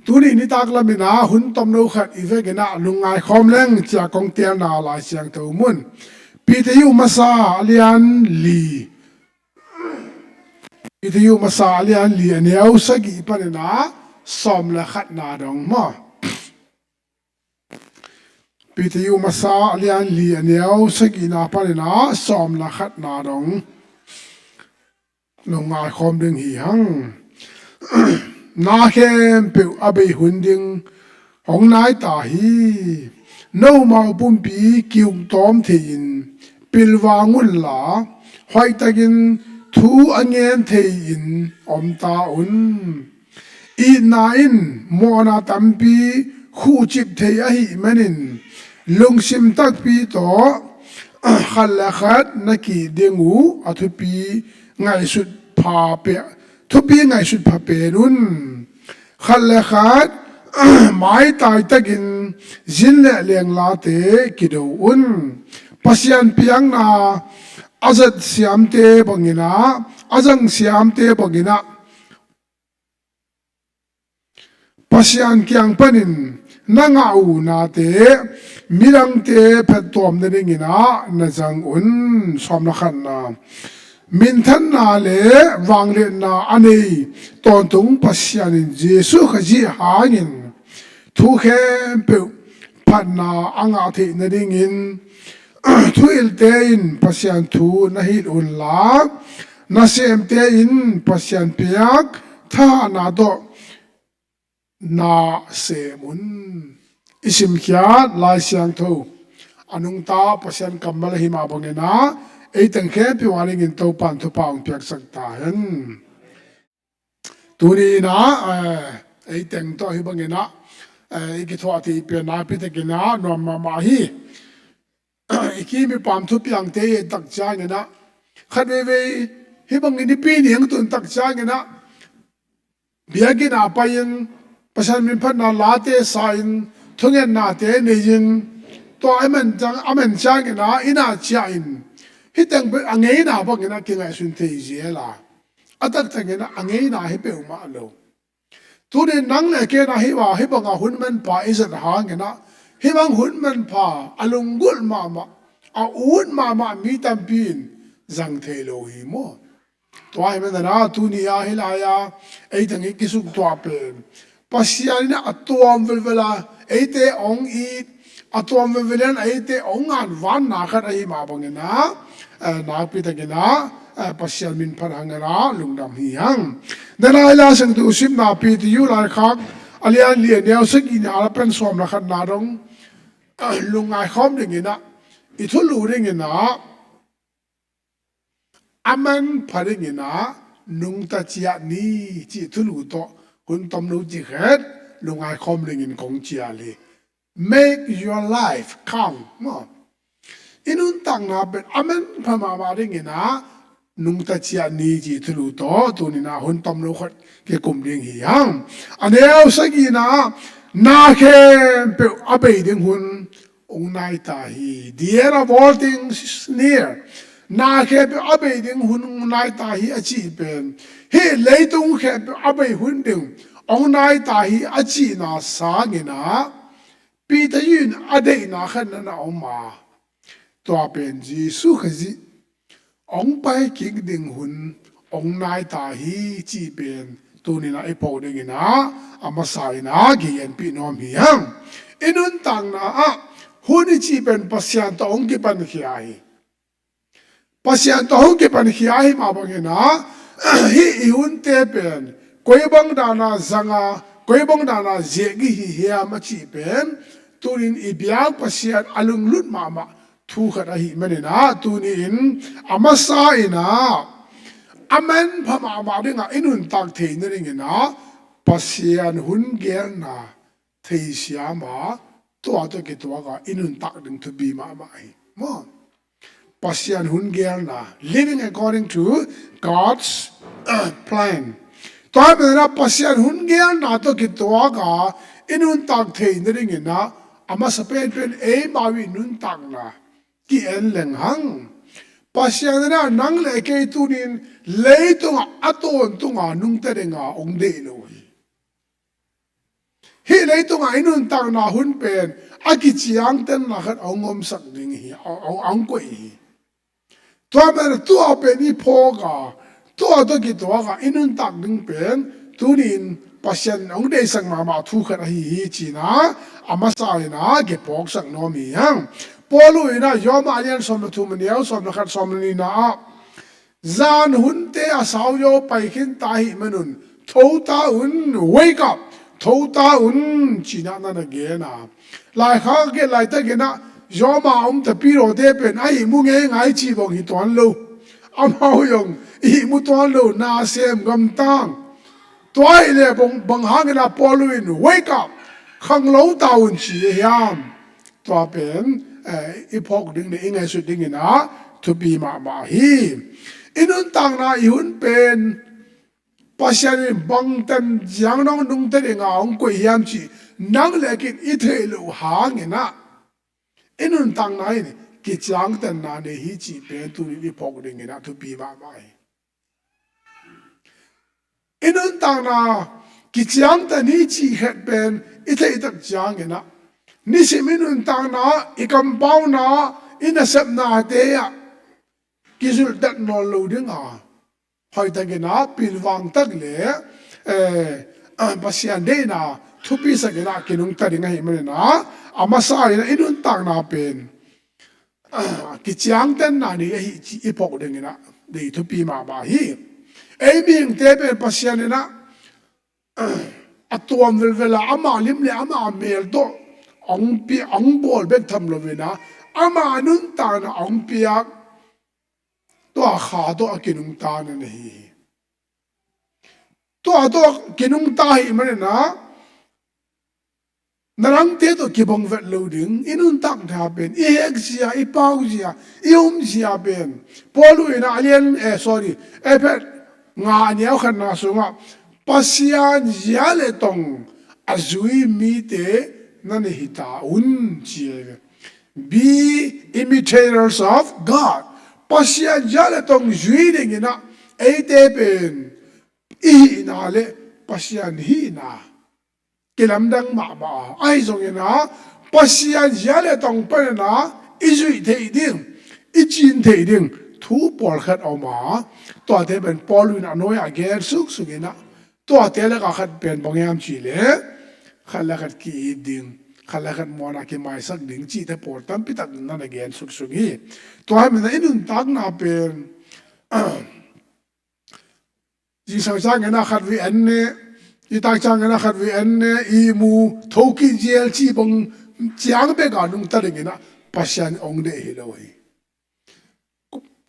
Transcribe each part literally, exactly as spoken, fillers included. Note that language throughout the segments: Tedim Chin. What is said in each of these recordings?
Tuni nitak lamin ah hun tomno khat i vekin ah lungngai khawm leng ci-a kong telna Lai Siangtho mun. Peter masa a lian li. Peter masa a lian li a neu sagih panin ah sawm le khatna dong maw. Peter masa a lian li a neu sagihna panin ah sawm le khatna dong. Lungngai khawm ding hi hang. Na khempeuh a bei hun ding hong nai ta hi. Nomau pumpi kiung tawm thei-in pilvang unla, hoihtakin thu a ngen thei-in om ta un. Itna in mawhna tampi khuhcip thei ahih manin lungsim takpi tawh khat le khat na ki ding uh a thupi ngaihsut pha pe, thupi ngaihsut pha pen un. Khat le khat maitai takin zin le lenglate kido un. Pasian piakna a zat siamte bangin ah, a zang siamte bangin ah Pasian kiang panin na ngah uh nate midangte phettuam nadingin ah na zang un. Sawm le khatna. Minthanna le vangliatna a nei tawntung Pasian in Jesuh Khazih hangin thu khempeuh phatna a ngah theih nadingin thuhilhte in Pasian thu na hilh unla, nasemte in Pasian piak thahna tawh na sem un. I simkhiat Lai Siangtho a nungta Pasian kammal ahi mah bangin ah ei teng khempeuh a dingin Topa'n thupha hong piaksak ta hen. Tuni in ah, eh, ei teng tawh hih bangin ah, eh, i kithuah thei pen nakpi takin ah nuam mahmah hi. I kim i pam thupiangte i et tak ciangin ah, khat veivei hih bangin i pi ning tun tak ciangin ah, biakinn ah pai-in Pasian minphatna late sa-in thungennate nei-in tua a man ciang, a man ciangin ah inn ah ciah in hih teng pen a ngeina bangin ah kingaihsun thei zel a, a taktakin ah a ngeina hi peuhmah lo. Tuni nang le kei in ah hih bang, hih banga hun manpha i zat hangin ah hih bang hun manpha a lunggulh mahmah, a ut mahmah mi tampi in zang thei lo hi maw? Tua ahih manin ah tuni a hih lai-a ei teng i kisuktuah pen Pasian in ah a tuam velvel a eite hong it, a tuam velvel in eite hong nganvanna khat ahih mah bangin ah, eh, nakpi takin ah, eh, Pasian minphat hangin ah lungdam hi hang. Nidang a i Lai Siangtho simna Peter laikhak a lian li a neu sagihna le pen sawm le khatna dong, eh, lungngai khawm dingin ah, i thulu dingin ah, a manpha dingin ah nungta ciah ni cih thulu tawh hun tomno cikhat lungngai khawm dingin kong cial hi. Make your life count maw. I nuntakna pen a manpha mahmah dingin ah nungta ciah ni cih thulu tawh tuni in ah hun tomno khat kikum ding hi hang. A neu sagihna ah na khempeuh a bei ding hun hong nai ta hi. The end of all things is near. Na khempeuh a bei ding hun hong nai ta hi a cih pen hih leitung khempeuh a bei hun ding hong nai ta hi a cihna sangin ah Peter in a deihna khat na na om a, tua pen Jesuh Khazih hong pai kik ding hun hong nai ta hi cih pen tuni in ah i phawk dingin ah a masa in ah kigenpih nuam hi hang. I nuntakna ah hun i cih pen Pasian tawh hong kipankhia hi. Pasian tawh hong kipankhia ahih mah bangin ah hih i hunte pen koi bang dan a zang a, koi bang dan a ziak i hi hiam a cih pen tuni in i biak Pasian a lunglut mahmah thu khat ahih manin ah tuni in a masa in ah a manpha mahmah dingah i nuntak theih nadingin ah Pasian hun gelna theisiam a, tua tawh kituak a i nuntak ding thupi mahmah hi maw. Pasian hun gelna, living according to God's, uh, plan. Tua ahih manin ah Pasian hun gelna tawh kituak a i nuntak theih nadingin ah a masa penpen eimau i nuntakna ki-en leng hang. Pasian in ah nang le kei tuni in leitungah a tawntunga nungta dinga hong deih lo hi. Leitungah i nuntakna hun pen a kiciangtenna khat a hong omsak ding hi, a, a, a hong koih hi. Tua manin tua pen i phawk a, tua tawh kituak a i nuntak ding pen tuni-in Pasian in hong deihsak mahmah thu khat ahi hi ci-in ah, a masa in ah kiphawksak nuam hi hang. Paul in ah Rom a lian sawm le thum, a neu sawm le khat, sawm le nihna ah, zan hunte a sau zo pai khin ta ahih manun, tho ta un, wake up, tho ta un, ci-in ah na na gen a. Laikhak gen laitakin ah, Rom a om Tapidaw te pen a ihmu ngeingai cih bang hi tuan lo. Amau zong ihmu tuan lo, nasem gamtang. Tua ahih leh bang, bang hangin ah Paul in, wake up, khanglo ta un ci hiam? Tua pen, eh, i phawk ding le i ngaihsut dingin ah thupi mahmah hi. I nuntakna i hun pen Pasian in bangtan ziang dong nungta ding a hong koih hiam cih nang le kei in i theih loh hangin ah, i nuntakna in kiciangtanna nei hi cih pen tuni-in i phawk dingin ah thupi mahmah hi. I nuntakna kiciangtan hi cih khat pen i theih tak ciangin ah, nisim i nuntakna, i kampauna, i nasepnate ah kizulhtat nawn lo ding a, hoihtakin ah pilvang tak le, eh, ah, Pasian deihna thupisakin ah kinungta ding ahih manin ah, a masa in ah i nuntakna pen, ah, kiciangtanna nei ahi cih i phawk dingin ah dei thupi mahmah hi. Ei mihingte pen Pasian in ah, ah, a tuam velvel a, ama lim le ama mel tawh hong pi-, hong bawl bek tham loin ah, ama nuntakna hong piak, tua Kha tawh a kinungta na na hi hi. Tua tawh a kinungta ahih manin ah, na dangte tawh kibang vet lo ding, i nuntakna pen, i hek zia, i pau zia, i um zia pen. Paul in ah a lian, eh, sorry, Efesa nga a neu khatna sungah, Pasian zia le tong a zui mite na na hi ta un ci hi. Be imitators of God. Pasian zia le tong zui dingin ah eite pen i hihna le Pasian hihna kilamdang mahmah a, ahi zongin ah Pasian zia le tong panin ah i zuih theih ding, i cin theih ding thu pawlkhat a om a, tuate pen Paul in a nuai-ah gen suksuk in ah, tuate lakah khat pen bang hiam cih leh, khat le khat ki-it ding, khat le khat muanah kimaisak ding cihte pawl tampi tak na na gen suksuk hi. Tua ahih manin ah i nuntakna pen, zingsang ciangin ah khat vei en ni, nitak ciangin ah khat vei en ni, ihmu, thokik zel cih bang ciang bek a nungta dingin ah Pasian hong deih hi lo hi.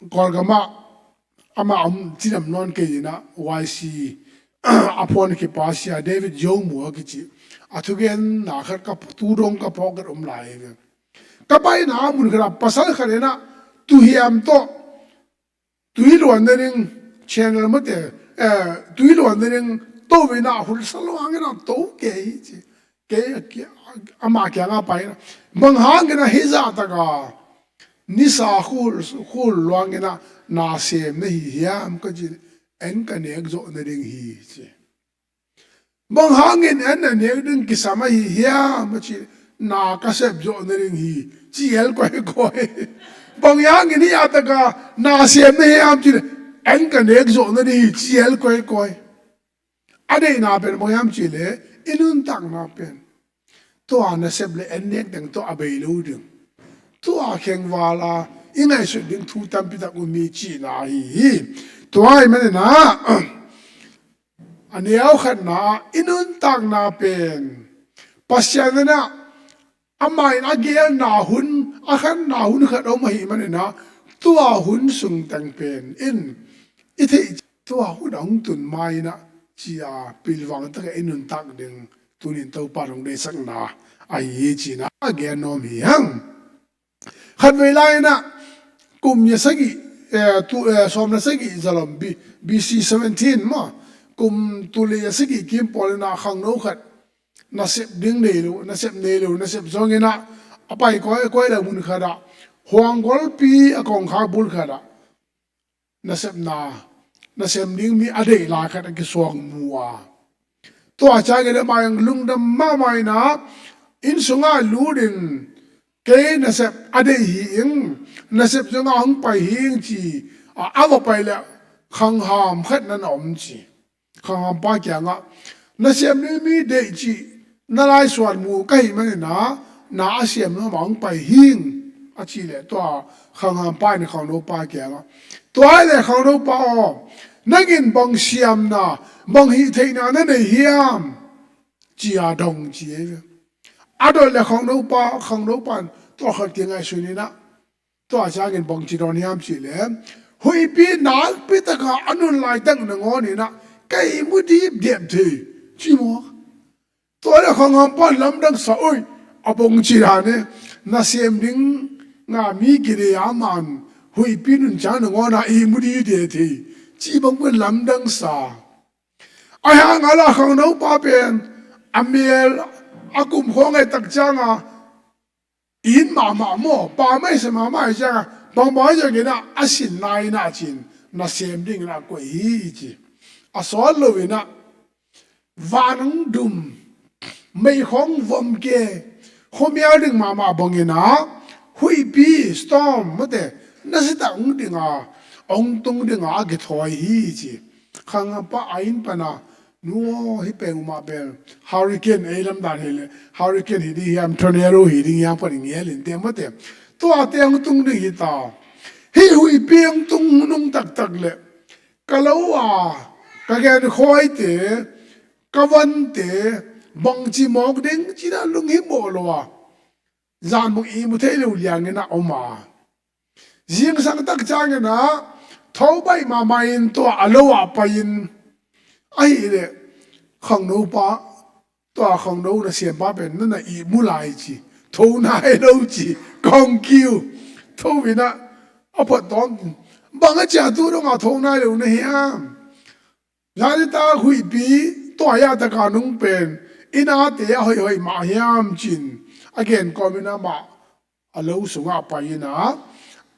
Kawlgam ah amah om cidam nawn kei in ah, Y C a phuan khit pa Sia David Yomu a kici, a thugenna khat ka, tu dong ka phawk khat om lai hi ve. Ka paina mun khat ah pasal khat in ah tuihiam tawh, tui luan nading channel mate, eh, tui luan nading to ve in ah, hun sa luang in ah to kei hi ci. Kei, kei, amah kiangah pai in ah, bang hangin ah hih zahtak a nisa khul, khul luang in ah nasem na hi hiam ka ci. En ka nek zawh nading hi ci. Bang hangin en na nek ding kisam ahi hiam a ci. Na ka sep zawh nading hi ci hel koikoi. Bang hangin hih zahtak a nasem na hi hiam ci leh, en ka nek zawh nading hi ci hel koikoi. A deihna pen bang hiam cih leh, i nuntakna pen tua nasep le en nek teng tawh a bei lo ding, tua khengval a i ngaihsut ding thu tampi tak um hi cihna ahi hi. Tua ahih manin ah, a neu khatna ah i nuntakna pen Pasian in ah, amah in a gelna hun, a khanna hun khat om ahih manin ah, tua hun sung teng pen in i theih, tua hun a hong tun ma-in ah ci-a pilvang takin i nuntak ding tuni-in Topa in hong deihsakna ahi hi cihna a gen nuam hi hang. Khatvei lai-in ah kum za sagih, eh, tu, eh, sawm le sagih zalom B-, B C seventeen maw, kum tul le za sagih kim pawl in ah khangno khat nasep ding nei lo, nasep nei lo, nasep zongin ah a pai kawikawi lo mun khat ah, huanggolpi a kongkhak bul khat ah nasepna, nasem ding mi a deih lai khat a kisuak mu a, Tua ciangin amah in lungdam mahmah in ah, inn sungah lut in, kei nasep a deih hi ing, nasep zongah hong pai hi ing ci a, a va pai leh khangham khat na na om ci. Khanghampa kiangah, na siam ding mi deih cih na laisuan mu ka hih manin ah, na a siam lo mah hong pai hi ing, a cih leh tua khanghampa in khangnopa kiangah, tua ahih leh khangnopa aw, nang in bang siamna, bang hih theihna na nei hiam, ci a dong ci ei ve. A dot leh khangnopa, khangnopa in tua khat kingaihsun in ah, tua ciangin bang ci dawn hiam cih leh, huihpi nakpi taka a nun laitak nangawn in ah ka ihmu dipdiap thei, ci maw. Tua leh khanghampa in lamdang sa, oi, a bang ci dan e, na siam ding a mi kidei a man, huihpi nun ciang nangawn a ihmu dipdiap thei, ci bang pen lamdang sa. Ahi hang a la khangnopa pen a mel a kum khawng a et tak ciang a, it mahmah maw, pammaih sa mahmah ahih ciang a, bangbang ahi zongin ah a sin nai in ah ci-in, na sem dingin ah koih hi ci. A sawt lo in ah, van hong dum, mei khawng vom ke, khuamial ding mahmah bangin ah, huihpi, storm, mate, na sitak hong ding a, hong tung ding a, a kithawi hi ci. Khanghampa a inn pan a, nu aw, hih peng uh mah pen hurricane, ei lam dan hi leh hurricane hi ding hiam, tornado hi ding hiam, pan i ngial in te mate. Tuate hong tung ding hi ta. Hih huihpi hong tung nung taktak leh ka lo a, ka genkhuaite, ka vante, bangci mawk ding ci-in ah lunghimawh lo a, zan bang ihmu thei lo liangin ah om a. Zingsang tak ciangin ah, tho baih mahmah in tua a lo ah pai-in, ahih leh khangnopa, tua khangno nasempa pen na na ihmu lai ci, tho nai lo ci, kong kiu, tho in ah, a phot tawm, bang a ci a tu dong a tho nai lo na hiam. Zanitak huihpi, tua a taka nung pen, i nate a hoihhoih mah hiam ci-in, a gen kawmin amah a lo sungah pai in ah,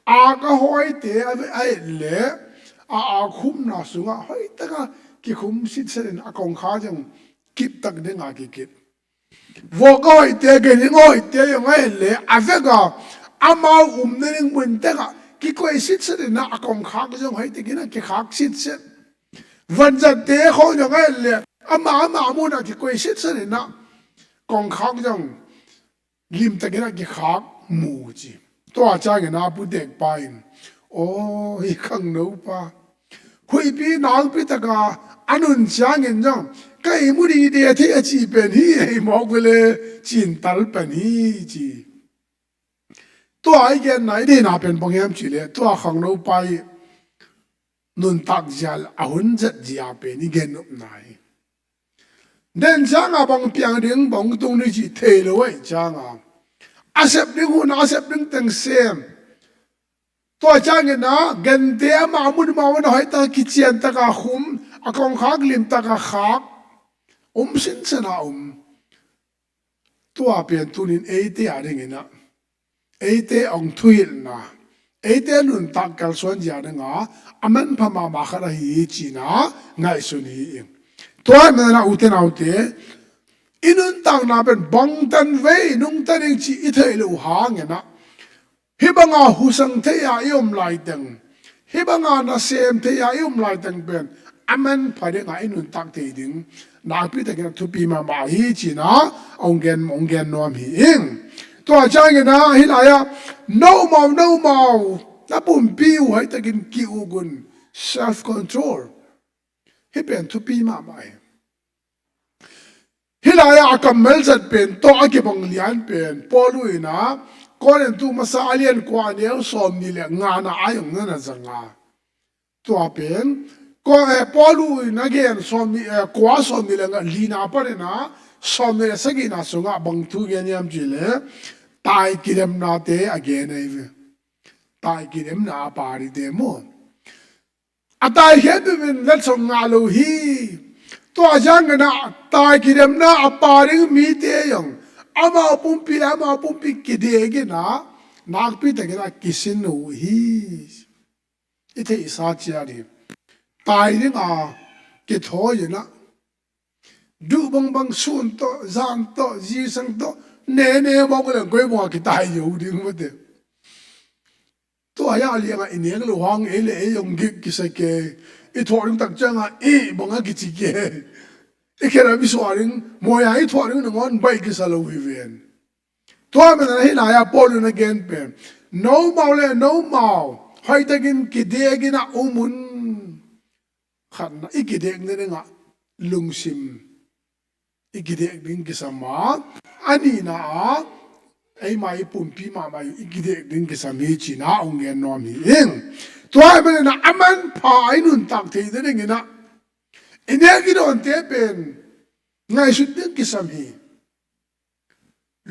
ak a hawite a ve-, a et leh, a ak khumna sungah hoih taka kikhum sitset in a kongkhak zong kiptak ding a kikip. Vuak a hoihte, ganhing a hoihte zong a et leh, a vek a, amau umna ding mun tengah kikoih sitset in ah, a kongkhak zong hoih takin ah kikhak sitset. Vanzatte khawng zong a et leh, amah amah munah kikoih sitset in ah, kongkhak zong limtakin ah kikhak mu ci. Tua ciangin ah putekpa in, aw, hih khangnopa, huihpi nakpi taka a nun ciangin zong ka ihmu dide thei a cih pen hi ei mawk vele, ci-in tal pen hi ci. Tua i genna, i deihna pen bang hiam cih leh, tua khangnopa i nuntak zia, a hun zat zia pen i gen nopna hi. Den ciang a bang piang ding, bang tung ding cih thei lo ahih ciang a, a sep ding hun a, a sep ding teng sem. Tua ciangin ah, gente amah a mun mah a hoih taka kician taka khum, a kongkhak limtaka khak, om sinsen a om. Tua pen tunin eite a dingin ah, eite hong thuhilhna, eite nuntak kalsuan zia ding a, a manpha mahmah khat ahi hi cihna ngaihsun hi ing. Tua ahih manin ah, ute naute, i nuntakna pen bangtan vei nungta ding cih i theih loh hangin ah, hih banga husang thei-a i om laiteng, hih banga nasem thei-a i om laiteng pen a manpha dingah i nuntak thei ding, nakpi takin a thupi mahmah hi cihna hong gen, hong gen nuam hi ing. Tua ciangin ah hih lai-ah, nomau, nomau, na pumpi uh hoih takin ki-uk un, self control. Hih pen thupi mahmah hi. Hih lai-ah a kammal zat pen tawh a kibang lian pen Paul in ah, Korintu masa a lian kua, a neu sawmnih le ngana ah zong na na zang a. Tua pen, ko, eh, Paul in a gen sawmnih, eh, kua, sawmnih le nga, lina panin ah sawmnih le sagihna sungah bang thu gen hiam cih leh, tai kidemnate a gen ahi ve. Tai kidemna a parite maw. A tai khempeuh in letsong ngah lo hi. Tua ciangin ah tai kidemna a pa ding mite zong amau pumpi le amau pumpi kidekin ah nakpi takin ah kisin uh hi. I theihsa ciat hi. Tai dinga kithawi in ah, Duh bangbang sun tawh, zan tawh, zingsang tawh, nene bawk leng koi bang a kitai zo ding mate. Tua hi a lianga i nek lo hang ei le ei zong gik kisa kei. I thuak ding tak cianga i bang a kici kei. I khen a bisuah ding, mawi a i thuak ding nangawn baih kisa lo hi ven. Tua mena hi lai-a Paul in a gen pen, nomau le nomau hoihtakin kidek in a um un. Khatna, i kidek nadingah lungsim i kidek ding kisam a, a nihna ah eima i pumpi mahmah i kidek ding kisam hi cina hong gen nuam hi ing. Tua hi manin a manpha a i nuntak thei nadingin ah i nek i dawnte pen ngaihsut ding kisam hi.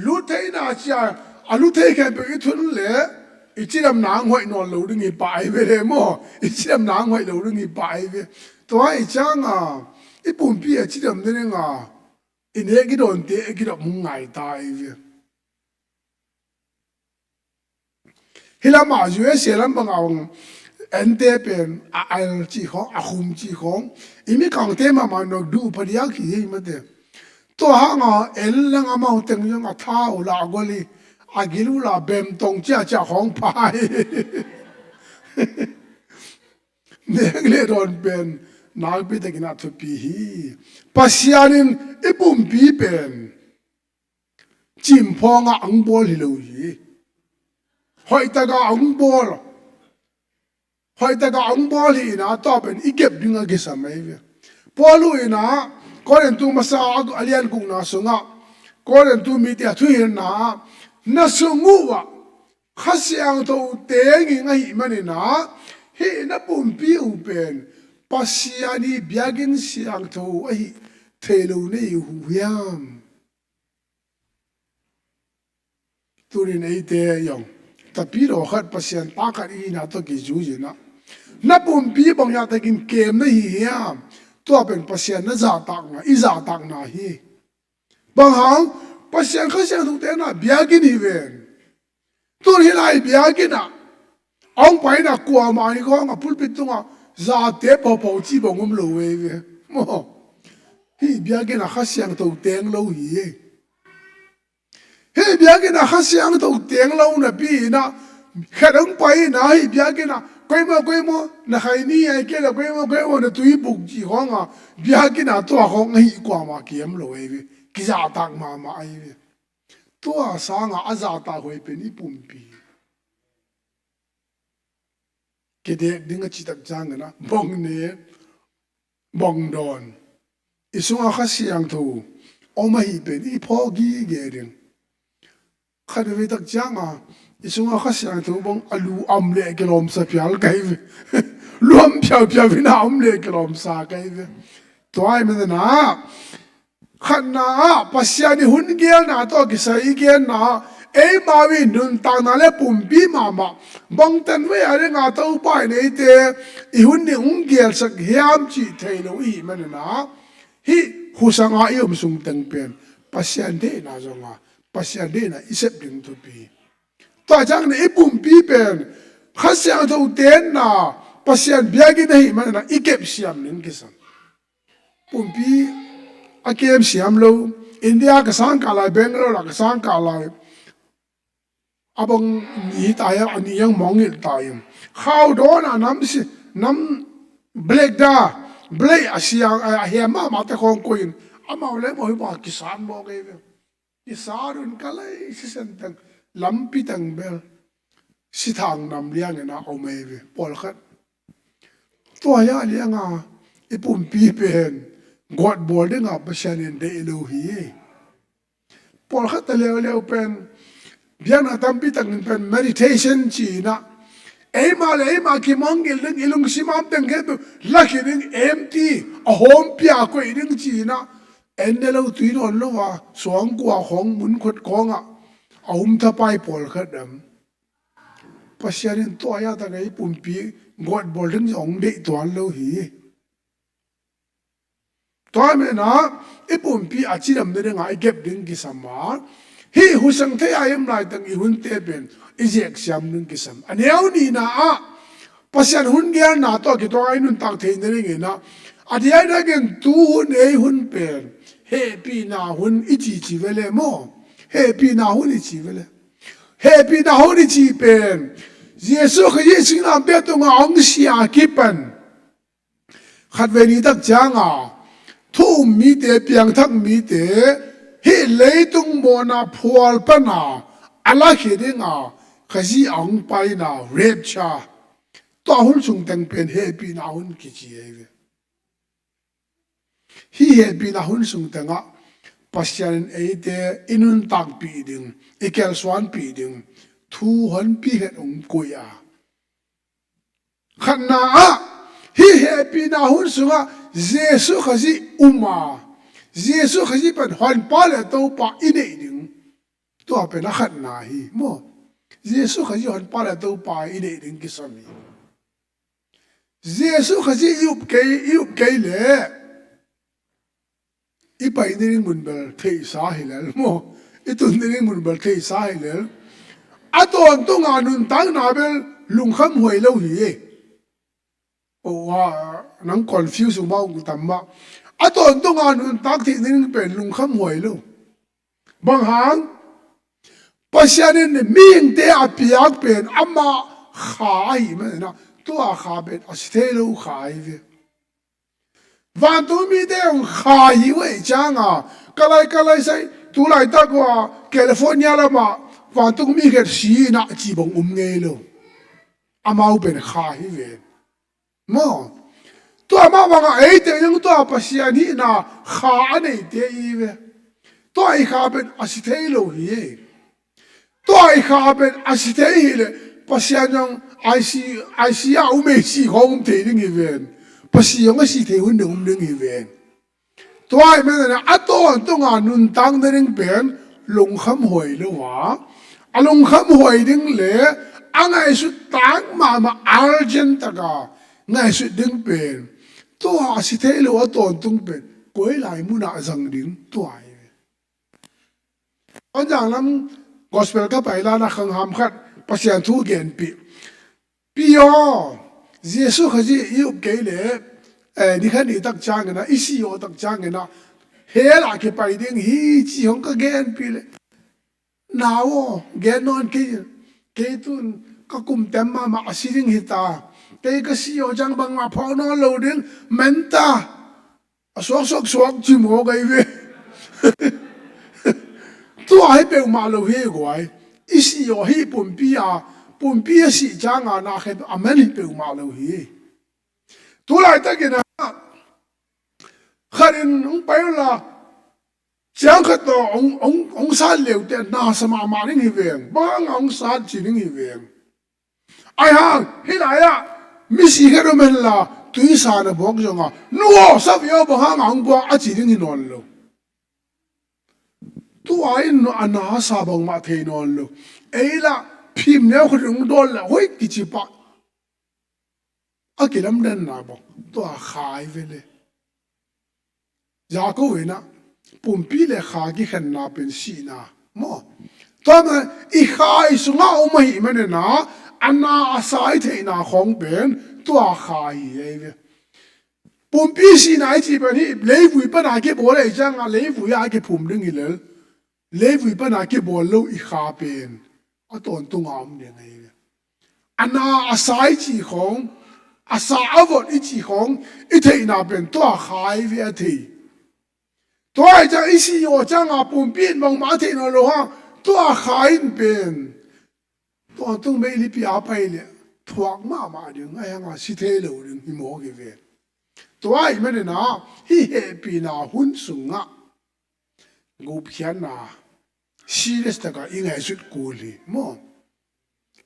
Lut theihna cia, a lut thei khempeuh i thun le i cidamna ang hoih nawn lo ding hi pah ahi ve le maw? I cidamna ang hoih lo ding hi pah ahi ve. Tua i cianga i pumpi a cidam ding a i nek i dawnte a kidop hong ngai ta ahi ve. Hi lamah U S A lam bangah hong ente pen a al cih khawng, a khum cih khawng, i mikangte mahmah nawk duh phadiak hi hi mate. Tua hanga en lang amau teng zong a thau lah gol hi, a gil uh lah bem tong ciahciah khawng pha hi. Nek le dawn pen nakpi takin a thupi hi. Pasian in i pumpi pen cimphawngah ang bawl hi lo hi. Hoihtaka ang bawl. Hoihtaka ang bawl hi ina, tua pen i kep ding a kisam ahi ve. Paul uh ina, Korintu masa a lian gukna sungah, Korintu mite a thuhilhna ah, na sung uh ah Kha Siangtho teng ing ahih manina, hih na pumpi uh pen Pasian i biakinn siangtho ahih thei lo na hi uh hiam? Tunin eite zong tapidaw khat, Pasian ta khat i hihna tawh kizui-in ah, na pumpi bang hiah takin kem na hi hiam? Tua pen Pasian na zahtakna, i zahtakna hi. Bang hang? Pasian Kha Siangtho tenna biakinn hi ven. Tun hih lai biakinn ah a hong paina kuamah hi khawng a pulpit tungah zate pohpoh cih bang om lo ei ve. Maw? Hih biakinn ah Kha Siangtho teng lo hi ei. Hih biakinn ah Kha Siangtho teng lo napi inah, khat hong pai inah hih biakinn ah koimaw koimaw na khaini, ahih kei leh koimaw koimaw na tuibuk cih khawng a, biakinn ah tua khawng ahih kuamah kiam lo ahi ve. Kizahtak mahmah ahi ve. Tua sangah a zahtak huai pen i pumpi. Kidek ding a citak ciangin ah bawng nek, bawng dawn, i sungah Kha Siangtho om ahih pen i phawk gige ding. Khatvei tak cianga i sungah Kha Siangtho bang a lu a om leh kilawmsa phial ka hi ve. Luam phiaupiau ina om leh kilawmsa ka hi ve. Tua ahih manin ah, khatna ah Pasian i hun gelna tawh kisai i genna ah, eimau i nuntakna le pumpi mahmah bangtan vei a dinga Topa in eite i hun ding hong gelsak hiam cih thei lo i hih manin ah, hih husanga i om sung teng pen Pasian deihna zonga, Pasian deihna i sep ding thupi. Tua ciangin i pumpi pen Kha Siangtho tenna, Pasian biakinn ahih manin ah i kepsiam ding kisam. Pumpi a kemsiam lo. India ka sangkah lai, Bangalore ah ka sangkah lai, a bang ni hi ta hiam, a ni hiam mawngngilh ta hiam. Khau dawn a nam si, nam black da, black a siang, a hiam mahmahte khawng koihin amau le amau hi bang a kisat mawk ei ve. I sa run ka lei sisen teng, lampi teng bel sithang nam liangin a om ei ve, pawlkhat. Tua hi a lianga i pumpi pen guatbawl dinga Pasian in deih lo hi. Pawlkhat ta leuleu pen biakna tampi takin pen meditation ci-in ah, eima le eima kimawngngilh ding, i lungsim a om teng khempeuh lakhia ding, empty, a hawmpia koih ding ci-in ah, en ne lo, tui nawn lo a, suangkua khawng, munkhuat khawngah a um thapai pawlkhat dam. Pasian in tua hi a tak a i pumpi guatbawl ding zong hong deih tuan lo hi. Tua ahih manin ah i pumpi a cidam nadinga i kep ding kisam a, hih husang thei a i om laiteng i hunte pen i zeksiam ding kisam. A neu nihna ah, Pasian hun gelna tawh kituak a i nuntak theih nadingin ah, a diakdiakin tuhun ei hun pen Hehpihna hun i ci ci ve le maw? Hehpihna hun i ci ve le. Hehpihna hun i ci pen Jesu Khazih singlamteh tungah hong sia kipan khatvei ni tak cianga thu um mite, piangthak mite, hih leitung mawhna phual pana a lakhia dinga Khazih a hong paina, rapture, tua hun sung teng pen hehpihna hun kici ahi ve. Hih hehpihna hun sung tengah Pasian in eite i nuntakpih ding, i kelsuanpih ding thu honpi khat hong koih a, khatna ah hih hehpihna hun sungah Jesu Khazih um a, Jesu Khazih pen Honpa le Topa i neih ding. Tua pen a khatna hi maw? Jesu Khazih Honpa le Topa i neih ding kisam hi. Jesu Khazih i up kei, i up kei leh i pai ding mun bel theihsa hi lel maw? I tun ding mun bel theihsa hi lel. A tawntunga nuntakna bel lungkham huai lo hi. Oh, ah, nang confuse uh mah uh tam mah. A tawntunga nuntak theih ding pen lungkham huai lo. Bang hang? Pasian in mihingte a piak pen ama kha ahi manin ah, tua kha pen a si thei lo kha ahi ve. Vantung mite hong kha hi uh ahih cianga, ka lai, ka lai sai, tu laitak uh a California lamah vantung mi khat si in ah ci bang um ngei lo. Amau pen kha hi ve. Maw? Tua mah bangah eite zong tua Pasian hihna kha a neite i ve. Tua i kha pen a si thei lo hi. Tua i kha pen a si thei hi leh Pasian zong I C, I C a um ei si khawng um thei ding hi ven. Pasian zong a si thei hun ding um ding hi ven. Tua ahih manin a tawntunga nuntak nading pen lungkham huai lo a, a lungkham huai ding le a ngaihsut tak mahmah urgent taka ngaihsut ding pen tua a si thei lo a tawntung pen koi lai munah zang ding tua hi. An zang lam gospel ka pai lana khangham khat Pasian thu genpih. Pi aw, Jesu Khazih i up kei leh, eh, ni khat ni tak ciangin ah, i si aw tak ciangin ah, hell ah kipai ding hi ci hong ka genpih leh, nau aw, gen nawn kei, kei tun ka kum tem mahmah a si ding hi ta. Kei ka si aw ciang bangmah phawk nawn lo ding, man ta. A suaksuak suak ci mawk ahi ve. Tua hi peuhmah lo hi guai. I si aw hi pumpi a, pumpi a sih cianga na khen a man hi peuhmah lo hi. Tu laitakin ah khat in hong pai unla, ciang khat tawh hong, hong, hong sat leute na sa mahmah ding hi veng. Bang hanga hong sat ci ding hi veng. Ahi hang, hih lai-ah misi khat om henla, tuisa na buak zonga, nu aw, sa ve aw, bang hanga hong buak a ci ding hi nawn lo. Tua in a na sa bangmah thei nawn lo. Ei lah phim neu khat hong dawn leh hoih kici pah. A kilamdanna bang tua kha hi ve le. Jakob in ah pumpi le kha kikhenna pen sihna maw? Tua manin i kha i sungah om ahih manin ah a na a sa i theihna khawng pen tua kha hi ahi ve. Pumpi sihna i cih pen hih leivui pana kibawl ahih ciangah leivui ah a kiphum ding hi lel. Leivui pana kibawl lo i kha pen a tawntunga om ding ahi ve. A na a sa i cih khawng, a sa a vot i cih khawng i theihna pen tua kha hi ve a thei. Tua ahih ciang i si aw cianga pumpi in bangmah a theih nawn lo hang, tua kha in pen tawntung meilipi a pai leh thuak mahmah ding, ahi hanga si thei lo ding hi mawk hi ve. Tua ahih manin ah hih hehpihna hun sungah gupkhiatna serious taka i ngaihsut kul hi maw?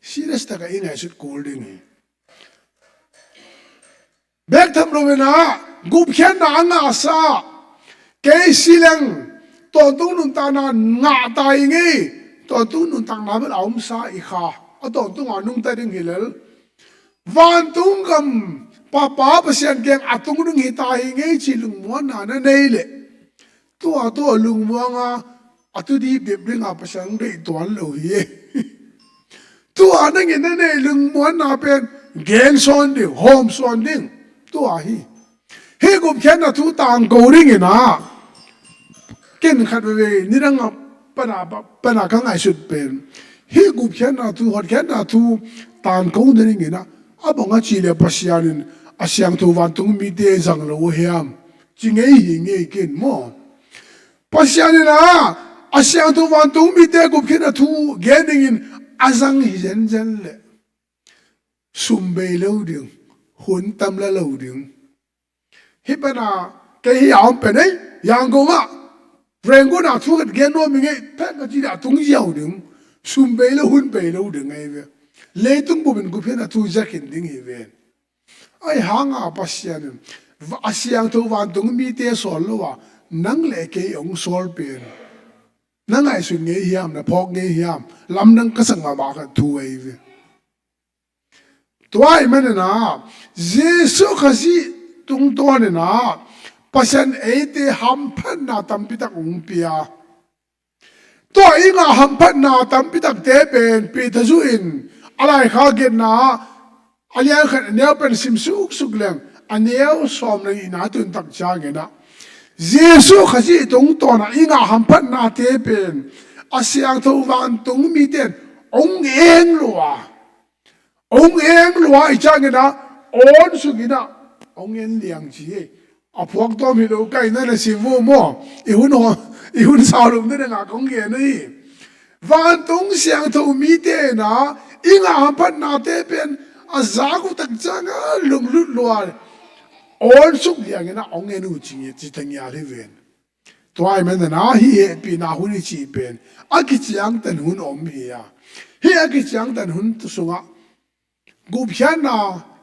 Serious taka i ngaihsut kul ding hi. Bek tham loin ah gupkhiatna a ngahsa, kei si leng tawntung nuntakna ngah ta hi ngei. Tawntung nuntakna bel a omsa i kha a tawntunga nungta ding hi lel. Vantung gam Papa Pasian kiang a tung ding hi ta hi ngei ci lungmuanna na nei leh, tua tawh lungmuanga a tu dipdip dinga Pasian hong deih tuan lo hi. Tua nangin na nei lungmuanna pen gensawn ding, hawmsawn ding tua hi. Hih gupkhiatna thu tangko dingin ah Ken khat veve nidang a pana, pana ka ngaihsut pen hih gupkhiatna thu, hotkhiatna thu tangko nadingin ah, a bang a cih leh Pasian in a siangtho vantung mite zang lo uh hiam, ci ngei hi ngei ken maw. Pasian in ah a siangtho vantung mite gupkhiatna thu gen dingin a zang hi zenzen leh sum bei lo ding, hun tam la lo ding. Hih pana kei hi a om pen ei, Yangon ah Rangoon ah thu khat gen nuam hi ngei, pek ka ci dah tung ziau ding, sum bei lo, hun bei lo ding ei ve. Leitung bumin gupkhiatna thu zia khin ding hi ven. Ahi hanga Pasian in va-, a siangtho vantung mite sawl lo a, nang le kei hong sawl pen na ngaihsun ngei hiam, na phawk ngei hiam, lamdang ka sak mahmah khat thu ei ve. Tua ahih manin ah Jesu Khazih tungtawnin ah Pasian eite hamphatna tampitak hong pia. Tua i ngah hamphatna tampitakte pen Peter zuh in a laikhak giatna ah a lian khat a neu pen sim suksuk leng a neu sawm le nihna tun tak ciangin ah Jesu Khazih tungtawn ah i ngah hamphatnate pen a siangtho vantung mite in hong eng lua. Hong eng lua i ciangin ah awn suk in ah hong en liang ci hi. A phuak tawm hi lo, kai na na sim uh maw? I hun haw, i hun sau lo na na ngak hong gen hi. Vantung siangtho mite in ah i ngah hamphatnate pen a zak uh tak ciang a lunglut lua, awn suk liang in ah hong en uh ci, ci ta ngial hi ven. Tua ahih manin ah hih hehpihna hun i cih pen a kiciangtan hun om hi a, hih a kiciangtan hun sungah gupkhiatna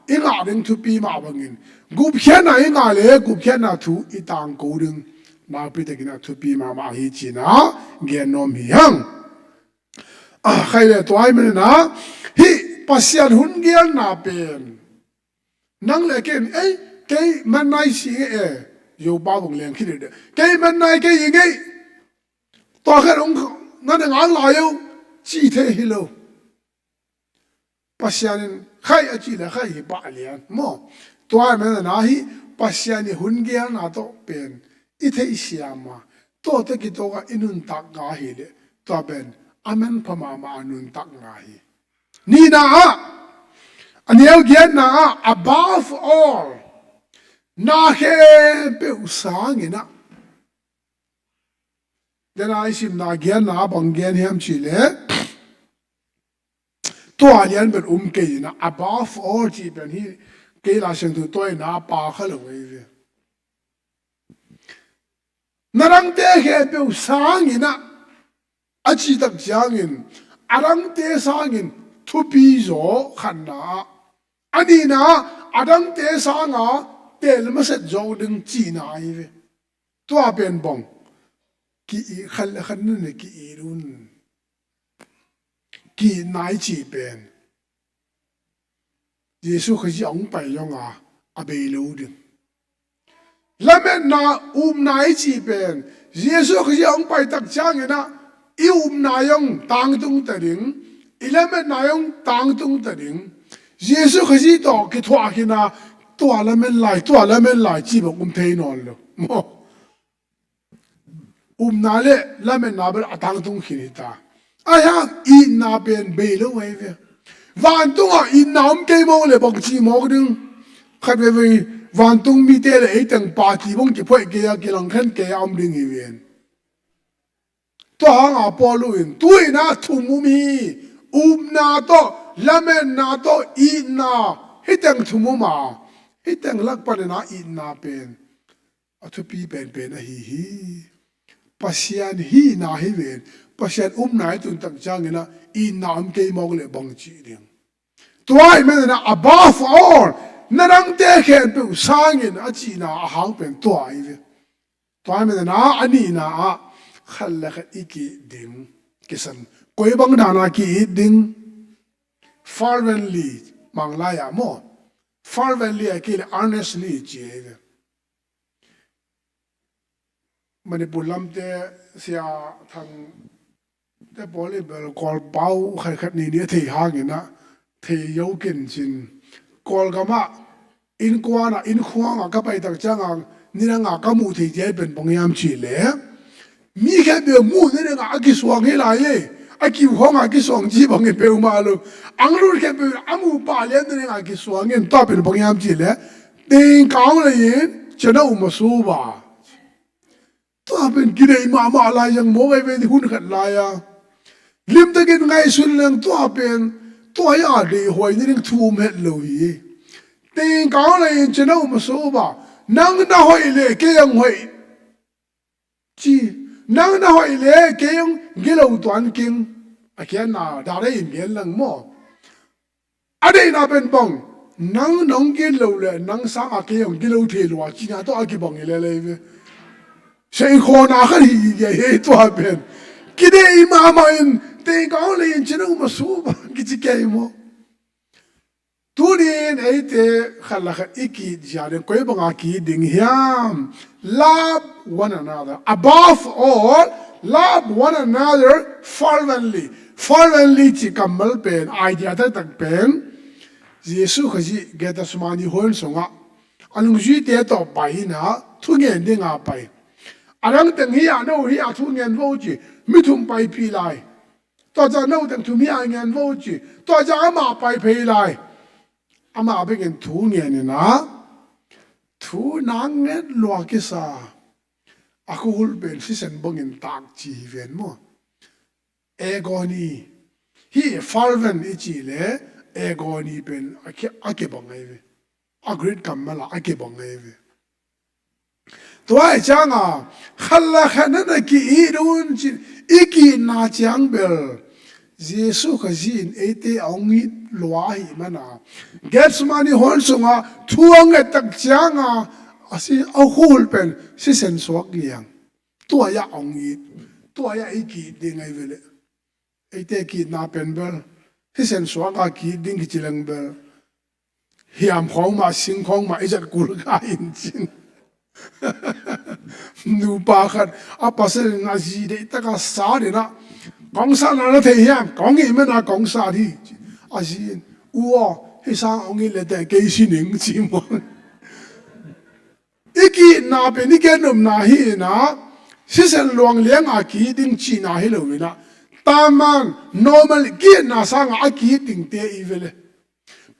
i ngah ding thupi mah bangin gupkhiatna i ngah le gupkhiatna thu i tangko ding nakpi takin ah thupi mahmah hi ci-in ah gen nuam hi hang. Ah, khai le tua ahih manin ah hih Pasian hun gelna pen nang le ken, ei, kei man nai si ngei e, Yopa bang leng khit deuh, kei man nai kei i ngei, tua khat hong na na ngak lai uh, ci thei hi lo. Pasian in khai a cih le khai hi pah lian maw? Tua ahih manin ah hih Pasian i hun gelna tawh pen i theihsiam a, tuate kitawkah i nuntak ngai hi leh tua pen a manpha mahmah a nuntak ngai hi. Nihna ah, a neu giatna ah, above all, na khempeuh sangin ah. Dena i simna giatna ah bang gen hiam cih leh, tua lian pen um kei in ah, above all cih pen hi, kei Lai Siangtho tua in ah pa kha lo ngei ve. Na dangte khempeuh sangin ah, a cih tak ciangin, a dangte sangin thupi zaw khatna ah, a nihna ah, a dangte sanga tel maset zaw ding cihna ahi ve. Tua pen bang ki-it, khat le khat na na ki-it un. Ki-itna i cih pen Jesu Khazih a hong pai zong a, a bei lo ding. Lametna, upna i cih pen Jesu Khazih a hong pai tak ciangin ah i upna zong tangtung ta ding, i lametna zong tangtung ta ding. Jesu Khazih tawh kithuah khin a, tua lamen lai, tua lamen lai cih bang um thei nawn lo maw? Upna le lametna bel a tangtung khin hi ta. Ahi hang itna pen bei lo ahi ve. Vantungah itna om kei mawk le bang ci mawk ding. Khat veivei vantung mite le ei teng party bang kiphoih kei a, kilangkhen kei a om ding hi ven. Tua hanga Paul in tu-in ah thum um hi. Upna tawh, lametna tawh, itna, hih teng thum um a, hih teng lak panin ah itna pen a thupi penpen ahi hi. Pasian hihna hi ven, Pasian upna i tun tak ciangin ah itna om kei mawk le bang cih ding. Tua ahih manin ah above all, na dangte khempeuh sangin a cihna a hang pen tua ahi ve. Tua ahih manin ah a nihna ah khat le khat i ki-it ding. Kisam, koi bang dana ki-it ding. Fervently, Manglai ah maw? Fervently a kei le earnestly ci ahi ve. Manipur lamte Sia Thangte pawl in bel Kawl pau khat khat ni ni a thei hangin ah thei zo ken cin. Kawlgam ah innkuan ah, innkhuang ah ka pai tak ciangin nidang a ka muh thei ciai pen bang hiam cih leh Mi khempeuh muh nadingah a kisuang hi lai e. A kiu khawngah a kisuang ci bangin peuhmah lo. Anglut khempeuh a muh pah lian nadingah a kisuang in, tua pen bang hiam cihleh, tengkang lei-in ciana um a suba. Tua pen kideih mahmah lai zang maw, kei ve, hun khat lai-a limtakin ngaihsun leng tua pen, tua hi a deihhuai nading thu um het lo hi. Tengkang lei-in ciana um a suba. Nang na hoih leh kei hong hoih ci. Nang na hoih leh kei hong gilo tuan keng. A khiatna dade in gen lang maw? A deihna pen bang, nang nong gilo leh nang sanga kei hong gilo thei lua cihna tawh a kibang hi lel ei ve. Seikhawhna khat hi gige hi tua pen. Kideih mahmah in, tengkang lei-in ciana um a suba kici kei maw? Tuni-in eite khat le khat i ki-it zia ding, koi banga ki-it ding hiam? Love one another. Above all, love one another fervently. Fervently cih kammal pen, idea taktak pen, Jesuh Khazih Gethsemane huan sungah a nungzuite tawh pai in ah thungen dinga pai. A dang teng hi-ah, no hi-ah thungen vo ci, mi thum paipih lai. Tua ciang no teng thum hi-ah ngen vo ci. Tua ciang amah pai phei lai. Amah bek in thu ngen in ah, thu nang nget lua kisa. A khuahulh pen sisen bangin tak ci hi ven maw? Agony. Hih fervent i cih leh agony pen a ki, a kibang ahi ve. A Greek kammal ah a kibang ahi ve. Tua ahih ciangin khat le khat na na ki-it un ci, i ki-itna ciang bel Jesuh Khazih in eite a hong it lua ahih manin, Gethsemane huan sungah thu a nget tak ciangin a si, a khuahulh pen sisen suak liang. Tua ah a hong it, tua ah i ki-it ding ahi ve leh. Eite ki-itna pen bel sisen suak a ki-it ding kici leng bel hiam khawng mah, sing khawng mah i zat kul kha in cin. Nupa khat a pasal in a zi deih taka sat in ah, "Kong satna na thei hiam?" "Kong it man a kong sat hi," ci. A zi in, "U aw, hih sang hong it leh teh kei si ning," ci maw. I ki-itna pen i gen nopna hi in ah, sisen luang lianga ki-it ding cihna hi lo in ah, taman normal ki-itna sanga a ki-it dingte i ve leh.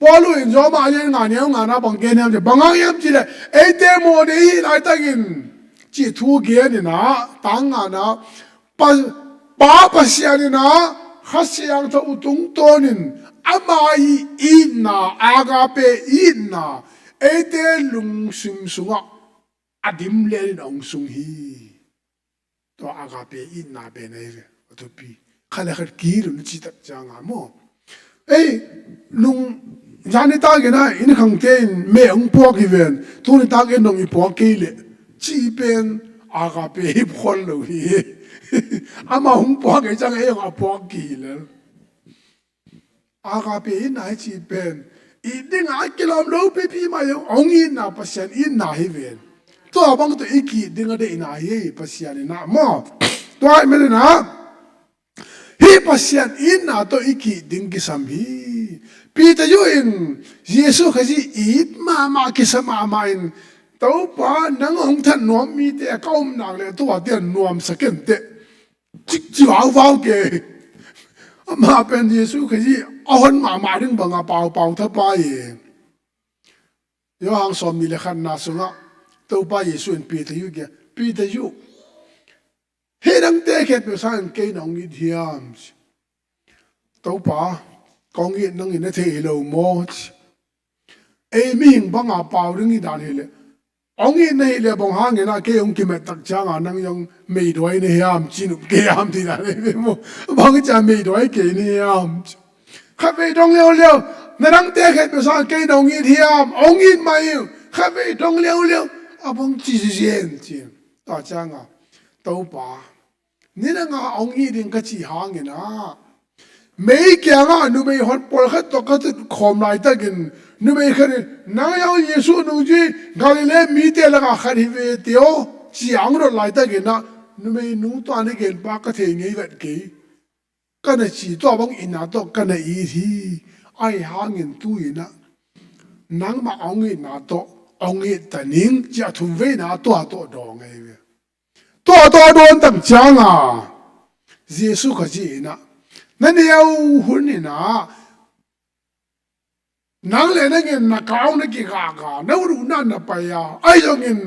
Paul in Roma a lian nga neu nga na bang gen hiam cih, bang hang hiam cih leh, eite mawh deih i hih laitakin cih thu gen in ah, tang nga na, Pa, Pa Pasian in ah Kha Siangtho uh tungtawnin ama ii itna, agape itna, eite lungsim sungah a dim lel in a hong sung hi. Tua agape itna pen ahi ve, a thupi. Khat le khat ki-it un a cih tak ciangin maw. Ei, nung, zan nitak in ah inn khangte in meh hong puak hi ven, tu nitak in dong i puak kei leh, cih pen agape hi khol lo hi. Amah hong puak ahih ciangin ei hong a puak kei hi lel. Agape itna i cih pen, it dingah a kilawm lo pipi mah hi lo, hong itna, Pasian itna hi ven. Tua bang tawh i ki-it ding a deihna hi, Pasian in ah maw. Tua ahih manin ah, hih Pasian itna tawh i ki-it ding kisam hi. Peter Yu in Jesuh Khazih it mahmah, kisa mahmah in, "Topa, nang hong that nuam mite ka um nak leh tuate nuamsa ken teh," ci, ci vauvau kei. Amah pen Jesuh Khazih a hon mahmah ding banga paupau thapai e. Johan sawmnih le khatna sungah Topa Jesuh in Peter Yu kiang, "Peter Yu, hih dangte khempeuh sangin kei na hong it hiam?" ci. "Topa, kong it, nang in na thei hi lo maw?" ci. Ei mihing banga pau ding hi dan hi leh, hong it na hih leh bang hangin ah kei hong kimet tak ciangin nang zong meiduai na hiam, ci nuam kei hiam, ci dan hi ve maw. Bang ci a meiduai kei na hiam? Khatvei dong leuleu, na dangte khempeuh sangin kei na hong it hiam? Hong it mah hi, khatvei dong leuleu, a bang ci zizen, ci. Tua ciangin, "Topa, nidanga hong it ding ka cih hangin ah, mei kiangah numei hon pawlkhat tawh ka tut khawm laitakin, numei khat in, 'Nang hiah Jesuh nungzui, Galilee mite lakah khat hi ve teh aw,' ci a hong dot laitakin ah, numei nu tua na genpa ka thei ngei vet kei," ka na ci, tua bang itna tawh ka na it hi. Ahi hangin tu-in ah nangmah hong itna tawh hong it ta ning, ci a thumveina tua tawh dawng ahi ve. Tua tua dawn tak cianga Jesu Khazih inah na neu hun inah nang le nangin na kau na kigaka na ut utna na pai a, ahi zongin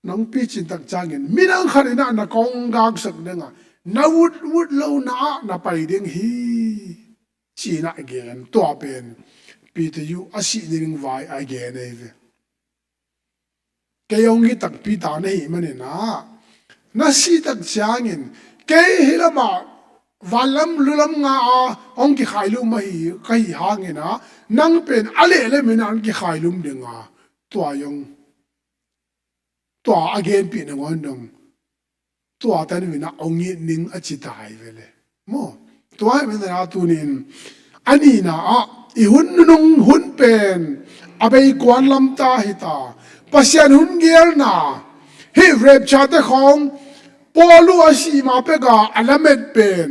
nang picin tak ciangin minang khat inah na kong gaksak dinga na ut ut lona ah na pai ding hi. Cinah gen tua pen Peter yu a sih ding vai a gen ahi ve. Kei hong hi takpi ta na hi maninah na sih tak ciangin kei hi lamah vanlam lulam nga a hong kikhailum ahi ka hi hangina nang pen a lehlem inah hong kikhailum dinga tua hong tua a genpih nangawn dong tua tan vinah hong it ning a ci tai vele maw? Tua hi maninah tunin a nihna ah i hun nunung hun pen a bei kuan lamta hita. Pasian hun gelna hih rapture te khawng Paul uh a sih ma peka a lamet pen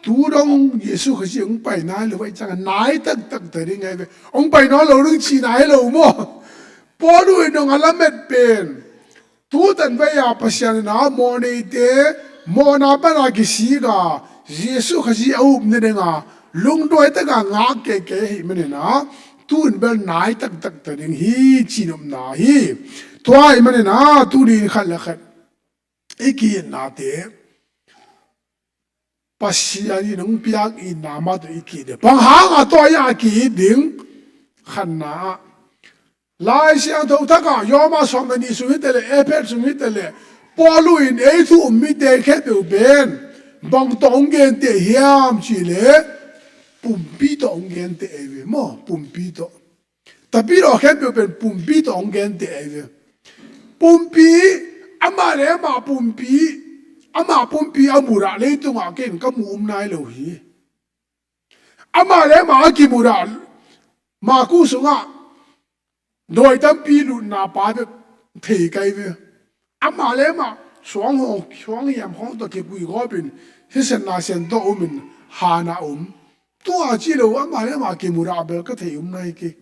tu dong Jesu Khazih hong pai nai lo vai cianga nai taktak ta ding ahi ve. Hong pai nawn lo ding cihna hi lo maw? Paul uh in dong a lamet pen tu tanvei a Pasian inah mawhneite mawhna pana kisika Jesu Khazih a upna dinga lungduai taka ngak keikei ahi maninah tun bel nai taktak ta ding hi cinopna hi. Tua ahi maninah tunin khat le khat i ki-itnate Pasian in hong piak itna mah tawh i ki-it ding. Bang hanga tua i a ki-it ding? Khatna ah Lai Siangtho thakah Roma sawm le nih sung hi teh le Efesa sung hi teh le Paul uh in ei thu um mite khempeuh pen bang tawh hong genteh hiam cih le pumpi tawh hong genteh ei ve maw? Pumpi tawh. Tapi lo khempeuh pen pumpi tawh hong genteh ahi ve. Pumpi, amah le amah pumpi, amah pumpi a murah leitungah ken ka mu um nai lo hi. Amah le amah a kimurah Maku sungah dawi tampi lutna pa bek thei kai ve. Amah le amah suang hong suang hiam hong tawh kikui gawpin sisenna sen tawh umin hana um. Tua ci lo amah le amah kimurah bel ka thei um nai kei.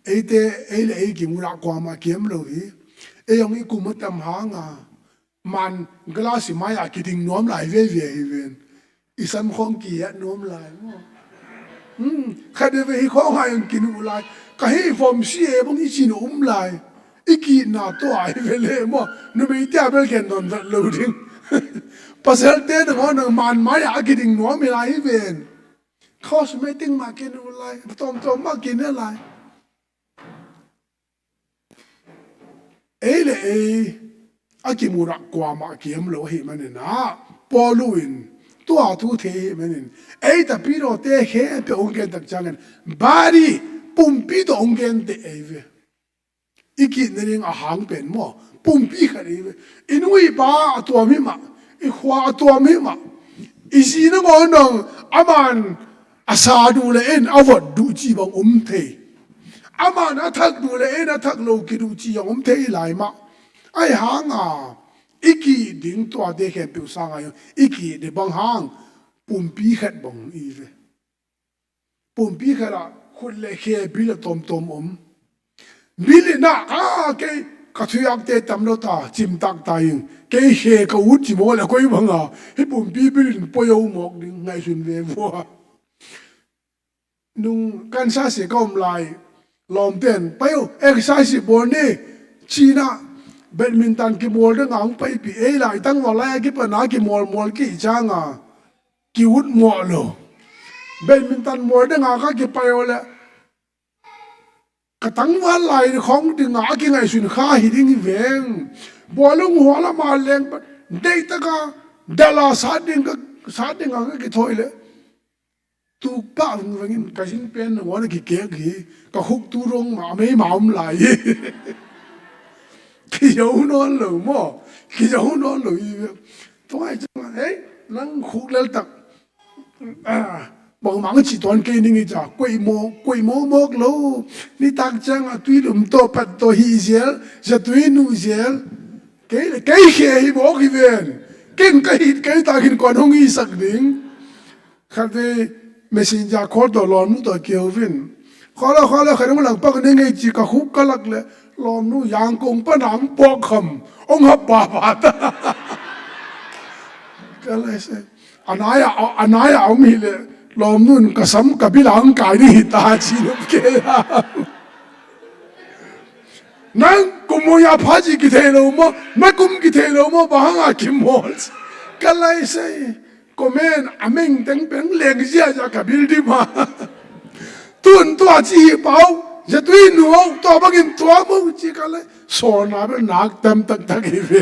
Eite ei le ei kimurah kuamah kiam lo hi. Ei hong i kum a tam hanga man glass i mai-ah kiding nuam lai veve hi ven. I sam khawng kihiat nuam lai maw? Hmm, khat veve hi khawng hai hong kinuh lai. Ka hi vom si e bang i cin um lai. I kihna tua hi ve le maw? Numeite a bel gen nawn vet lo ding. Pasalte nangawn nang man mai-ah a kiding nuam hi lai hi ven. Cosmetic mah kinu lai, tawmtawm mah kine lai. Ei le ei a kimurah kuamah kiam lo ahi maninah Paul uh in tua thu thei ahi manin ei tapidawte khempeuh hong gen tak ciangin body pumpi tawh hong genteh ei ve. I kihna ding a hang pen maw? Pumpi khat i ve. I nu i pa a tuam hi mah, i khua a tuam hi mah, i zi nangawn dong aman a sa duh le in a vot duh ci bang um thei. Aman a thak duh le in a thak lo kiduh ci bang um thei lai mah. Ahi hanga i kih ding tuate khempeuh sanga i kih ding bang hang pumpi khat bang i ve. Pumpi khatah khut le khe bil a tawmtawm om. Bil inah a kei ka thuiakte tam lo ta cimtak ta ing. Kei khe ka ut ci maw le koi banga hih pumpi bil in poi o mawk ding ngaihsun ve vua. Nung kan sa si ka om lai lawmten pai o exercise bawl ni. Cinah badminton kimawl ding a hong paipih ei lai tangval lai a kipana kimawlmawl kih cianga ki ut muah lo. Badminton mual danga ka kipai aw le ka tangval lai khawng dinga a kingaihsun kha hi ding hi veng. Bualung huala ma leng deitaka dala sat ding ka sat dinga ka kithawi le tukpah vingvengin ka zin pen nangawn a kikek hi. Ka khuk tu rong ma mei ma om lai hi. Kizo nawn lo maw? Kizo nawn lo hi. Tua ngai cang hei nang khuk leltak bangmah a cih tuan kei ning i ca koih mawk koih mawkmawk lo. Nitak ciangah tuilum tawh pat tawh hih zel zatui nuh zel. Kei le kei khe hi mawk hi ven. Ken ka hit kei takin kuan hong hisak ding. Khatvei messenger call tawh lawnmu tawh keu vin khaw lo khaw lo khat hong langpak ning ei ci ka khuk ka lak le Lawmnu Yangon pan a hong puak kham, hong hap papa ta. Ka lai se. A nai a, a nai a om hi leh, lawmnu in ka sam ka bil a hong kai ding hi ta ci nuam kei a. Nang kum mawh a pha ci kithei lo maw, na kum kithei lo maw, bang hang a kimawl. Ka lai se. Comment a meng teng peng leng ziahziah ka bil dim a. Tun tua ci hi pau, zatui nu au, tua bangin tua maw ci ka lai. Sawlna bel nak tam taktak hi ve.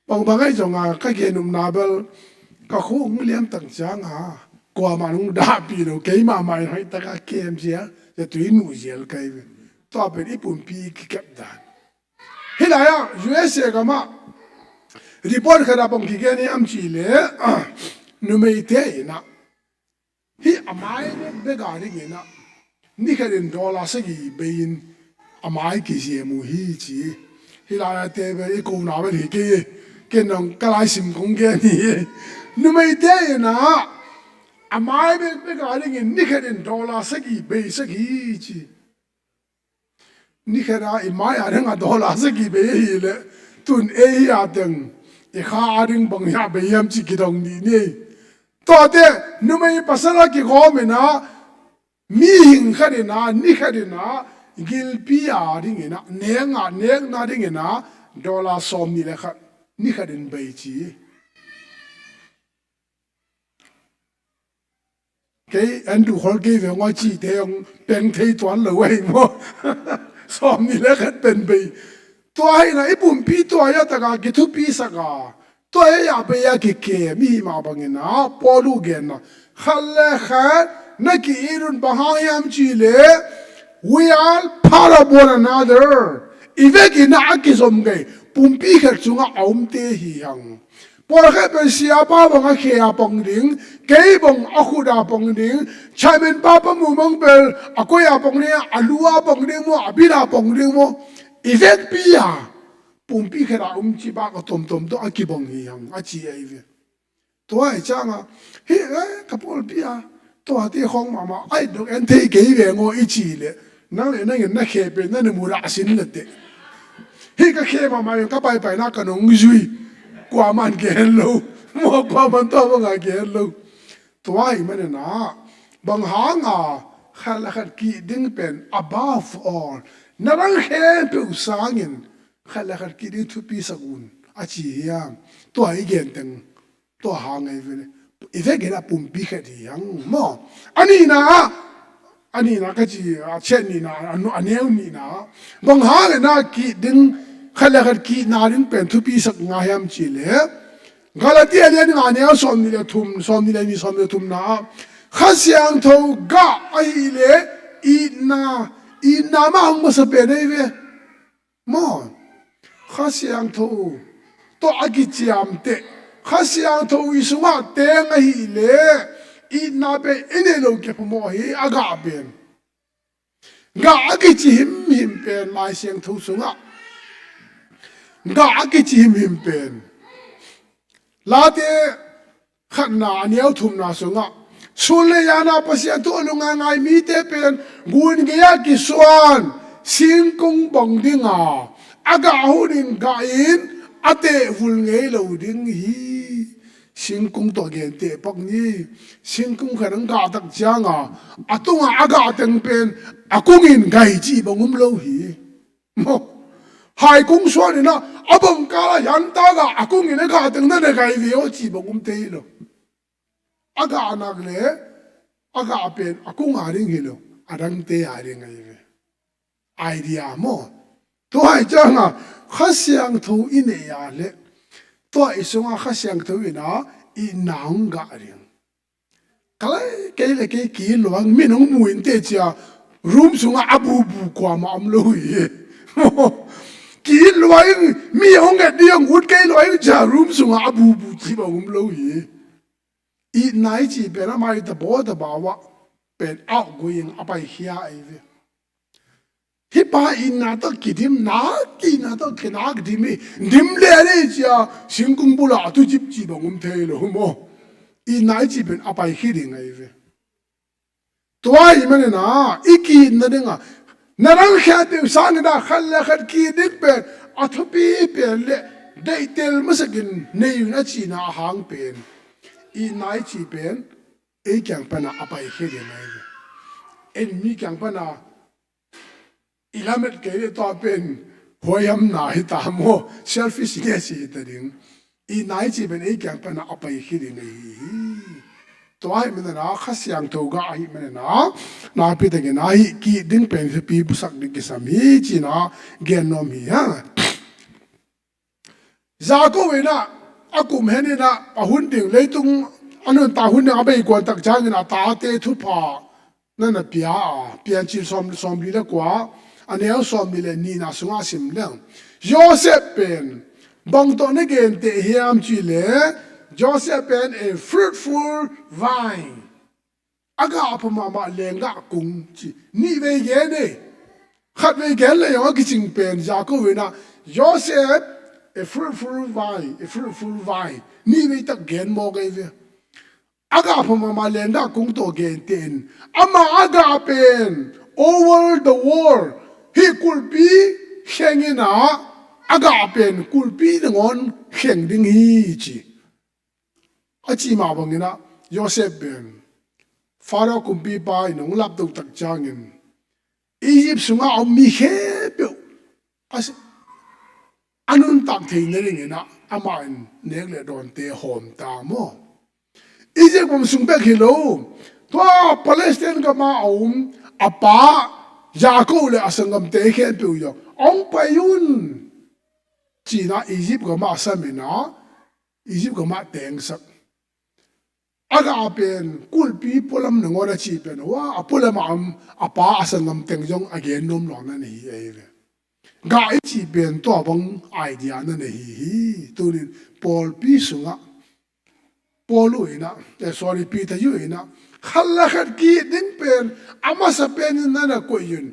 Bangbang ahi zong a ka gen nopna bel ka khuk liam tak ciang a, kuamah nong dahpih lo, keimah mah in hoih tak a kem zial, zatui nu zial ka hi ve. Tua pen i pumpi i kikep dan. Hih lai-ah U S A gamah report khat ah bang kigen hiam cih leh, numeite in ah, hih a mai bekbek a dingin ah, ni khat in dollar sagih bei-in a mai kiziam uh hi ci. Hih lai-ah te bel i kona bel hi kei, ken dong ka laisim kong gen hi. Numeite in ah, a mai bekbek a dingin ni khat in dollar sagih bei sagih hi ci. Ni khat a i mai a ding a dollar sagih bei ahih leh, tun ei a teng i kha a ding bang hiam bei hiam ci kidong dih ni. Tuate numei pasal a kikhawm in ah, mihing khat in ah, ni khat in ah, gilpi a dingin ah, nek a, nekna dingin ah, dollar sawmnih le khat ni khat in bei ci. Kei an duh khol kei ve ngaw cihte hong peng thei tuan lo ahi maw? Sawmnih le khat pen bei. Tua hi in ah i pumpi tua hi a tak a kithupisak a, tua hi a bei a kikem i hih mah bangin ah Paul uh genna, khat le khat na ki-it un, bang hang hiam cih leh, we are part of one another. I vekin ah a kizom gei, pumpi khat sungah a omte hi hang. Pawlkhat pen siapa bang a khe a pang ding, kei bang a khut a pang ding, chairman pa Pa Mung bang pen a koi a pang ding, a lu a pang ding maw, a bil a pang ding maw, i vekpi a pumpi khat a om cih bang a tomtom tawh a kibang hi hang a ci ahi ve. Tua ahih ciangin, hih, eh, ka pawlpi a, tuate khawng mahmah, a it dong en thei kei ve ngaw i cih leh, nang le nang in na khe pen na na mu dah sin le teh. Hih ka khe mahmah in ka paipaina ka nong zui. Kuaman gen lo. Maw, kuaman tua bang a gen lo. Tua ahih manin ah, bang hang a khat le khat ki-it ding pen above all, na dang khempeuh sangin khat le khat ki-it ding thupisak un a ci hiam? Tua i gen teng tua hang ahi ve le. I vekin ah pumpi khat hi hang maw. A nihna ah, a nihna ka ci, a ciat nihna, a nu-, a neu nihna ah, bang hang in ah ki-it ding, khat le khat ki-itna ding pen thupisak ngai hiam cih leh, Galatia lian nga, a neu sawmnih le thum, sawmnih le nih, sawmnih le thumna ah, Kha Siangtho gah ahih leh itna, itna mah hong masa pen ahi ve. Maw, Kha Siangtho tawh a kiciamteh, Kha Siangtho i sungah teng ahih leh, itna pen i neih loh kiphamawh hi, a gah pen. Gah a kici himhim pen Lai Siangtho sungah, gah a kici himhim pen Late khatna, a neu thumna sungah, sun le zan a Pasian thu a lungngaingai mite pen gun gei-ah kisuan singkung bang ding a, a gah hunin gah in a tehvul ngei lo ding hi. Singkung tawh genteh pak ni. Singkung khat hong gah tak ciang a, a tungah a gah teng pen a kungin gai cih bang om lo hi. Maw, hai kung suan in ah, a bangkal ah hiang tak a, a kungin a gah teng na na gai ve aw cih bang om thei lo. A gah nak leh, a gah pen a kung a ding hi lo, a dangte a ding ahi ve. Idea maw. Tua ahih ciang a, Kha Siangtho i neih a leh, tua i sungah Kha Siangtho in ah, itna hong gah ding. Ka lai, kei le kei ki-it lua ing, mi nong mu in teh ci a, room sungah a bubu kuamah om lo hi. Ki-it lua ing, mi hong et ding hong ut kei lua ing ci a, room sungah a bubu cih bang om lo hi. Itna i cih pen a mai tabaw tabaw ah pen outgoing, a paikhia ahi ve. Hih pa itna tawh kidim, nak itna tawh kinak dim hi. Dim le a nei ci a, singkung bul ah a tucip cih bang om thei lo maw. Itna i cih pen a paikhia ding ahi ve. Tua ahih manin ah, i ki-itna ding a, Na dang khempeuh sangin ah khat le khat ki-it ding pen a thupi pen le deihtel masakin nei un a cihna a hang pen, itna i cih pen ei kiang pana a paikhia ding ahi ve. En mi kiang pana i lamet kei le tua pen huaihamna hi ta maw, selfishness hi ta ding. Itna i cih pen ei kiang pana a paikhia ding ahi hi. Tua ahih manin ah Kha Siangtho gah ahih manin ah nakpi takin ah hih ki-it ding pen thupi pusak ding kisam hi ci-in ah gen nuam hi hang. Jakob in ah a kum hen in ah a hun ding, leitung a nuntak hun ding a bei kuan tak ciangin a tate thupha na na pia a, Piancil sawm, sawmli le kua, a neu sawmli le nihna sungah sim leng. Joseph pen bang tawh na genteh hiam cih leh, Joseph pen a fruitful vine. A gah pha mahmah lenggah kung ci. Nih vei gen e. Khat vei gen le zong a kicing pen Jakob in ah Joseph a fruitful vine, a fruitful vine. Nih vei tak gen mawk ahi ve. A gah pha mahmah lenggah kung tawh genteh in, amah a gah pen over the world, hih kulhpi kheng in ah a gah pen kulhpi nangawn kheng ding hi ci. A cih mah bangin ah Joseph pen Pharaoh kumpipa in hong lapto tak ciangin Egypt sungah a om mi khempeuh a si-, a nuntak theihna dingin ah amah in nek le dawnte hawm ta maw. Egypt gam sung bek hi lo, tua Palestine gamah a om a pa Jakob le a sanggamte khempeuh zong hong pai un ci-in ah Egypt gamah a sam in ah Egypt gamah tengsak. A gah pen kulhpi pualam nangawn a cih pen, hua, a pualam a om a pa a sanggam teng zong a gen nuam lawh na nei hi ahi ve. Gah i cih pen tua bang idea na nei hi hi. Tunin pawlpi sungah Paul uh in ah, eh, sorry, Peter uh in ah, khat le khat ki-it ding pen a masa penin na na koih un,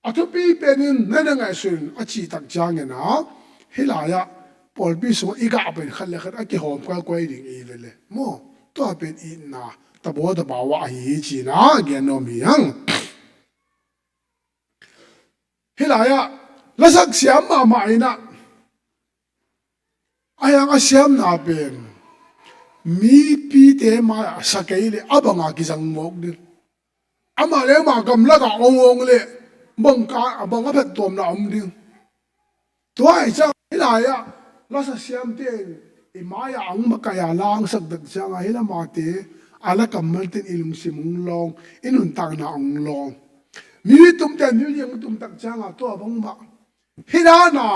a thupi penin na na ngaihsun un a cih tak ciangin ah, hih lai-ah pawlpi sungah i gah pen khat le khat a kihawm kuaikuai ding i hi ve le maw. Tua pen itna tabaw tabaw ah ahi hi ci-in ah gen nuam hi hang. Hih lai-ah lasak siam mahmah in ah, a hiang a siamna pen mipite mai-ah sa kei leh a banga kizang mawk ding. Amah le amah gamlakah ong ong leh bang ka, a bang a phattuamna om ding. Tua hi ciang hih lai-ah lasa siamte in i mai-ah ang makaih a la ang sak tak ciangah hih lamate a la kammalte in i lungsim hong lawng, i nuntakna hong lawng. Music tumte in music hong tum tak ciangah tua bangmah hih dana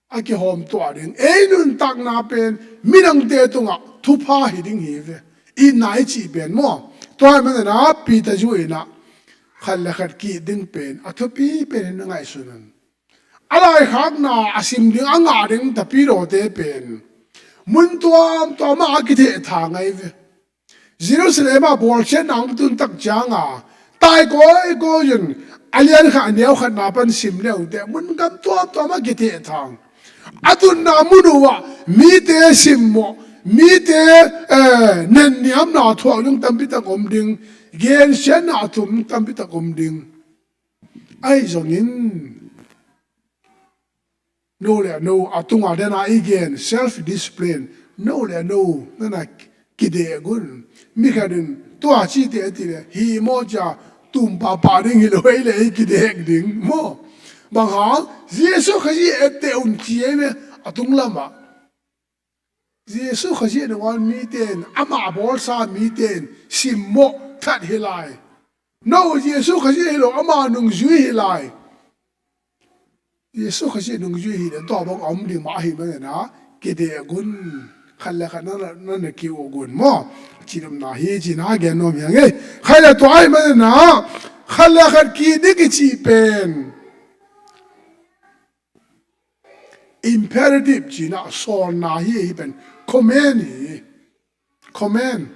a kihawm tuah ding. Ei nuntakna pen midangte tungah thupha hi ding hi ve. Itna i cih pen maw. Tua hi manin ah Peter zu in ah khat le khat ki-it ding pen a thupi pen hi na ngaihsun un. A laikhakna a sim ding a ngah ding tapidawte pen mun tuamtuam ah a kithehthang ahi ve. Jerusalem ah bawlsiatna hong tun tak cianga tai kawikawi un, a lian khat a neu khatna pan sim le uh teh mun gam tuamtuam ah kithehthang. A tunna mun uh ah mite simmawh, mite, eh, nenniamna thuak ding tampi tak om ding, gensiatna a thum tampi tak om ding. Ahi zongin no le no a tunga dena i gen self discipline, no le no nana kidek un. Mi khat in tua cite a ti le hi maw cia tum pahpah ding hi lo, ei le ei kidek ding maw. Bang hang? Jesu Khazih etteh un ci ei ve a tunglamah. Jesu Khazih nangawn mite in, amah bawlsa mite in simmawh that hi lai. No Jesu Khazih hi lo, ama nungzui hi lai. Jesu Khazih nungzui hi le tua bang a om ding mah ahi manin ah kidek un, khat le khat na, na, na ki-uk un maw. Cidamna hi cina gen nuam hi hang ei. Khat le tua ahi manin ah khat le khat ki-it ding i cih pen imperative cina sawlna hi, hi pen command hi. Command.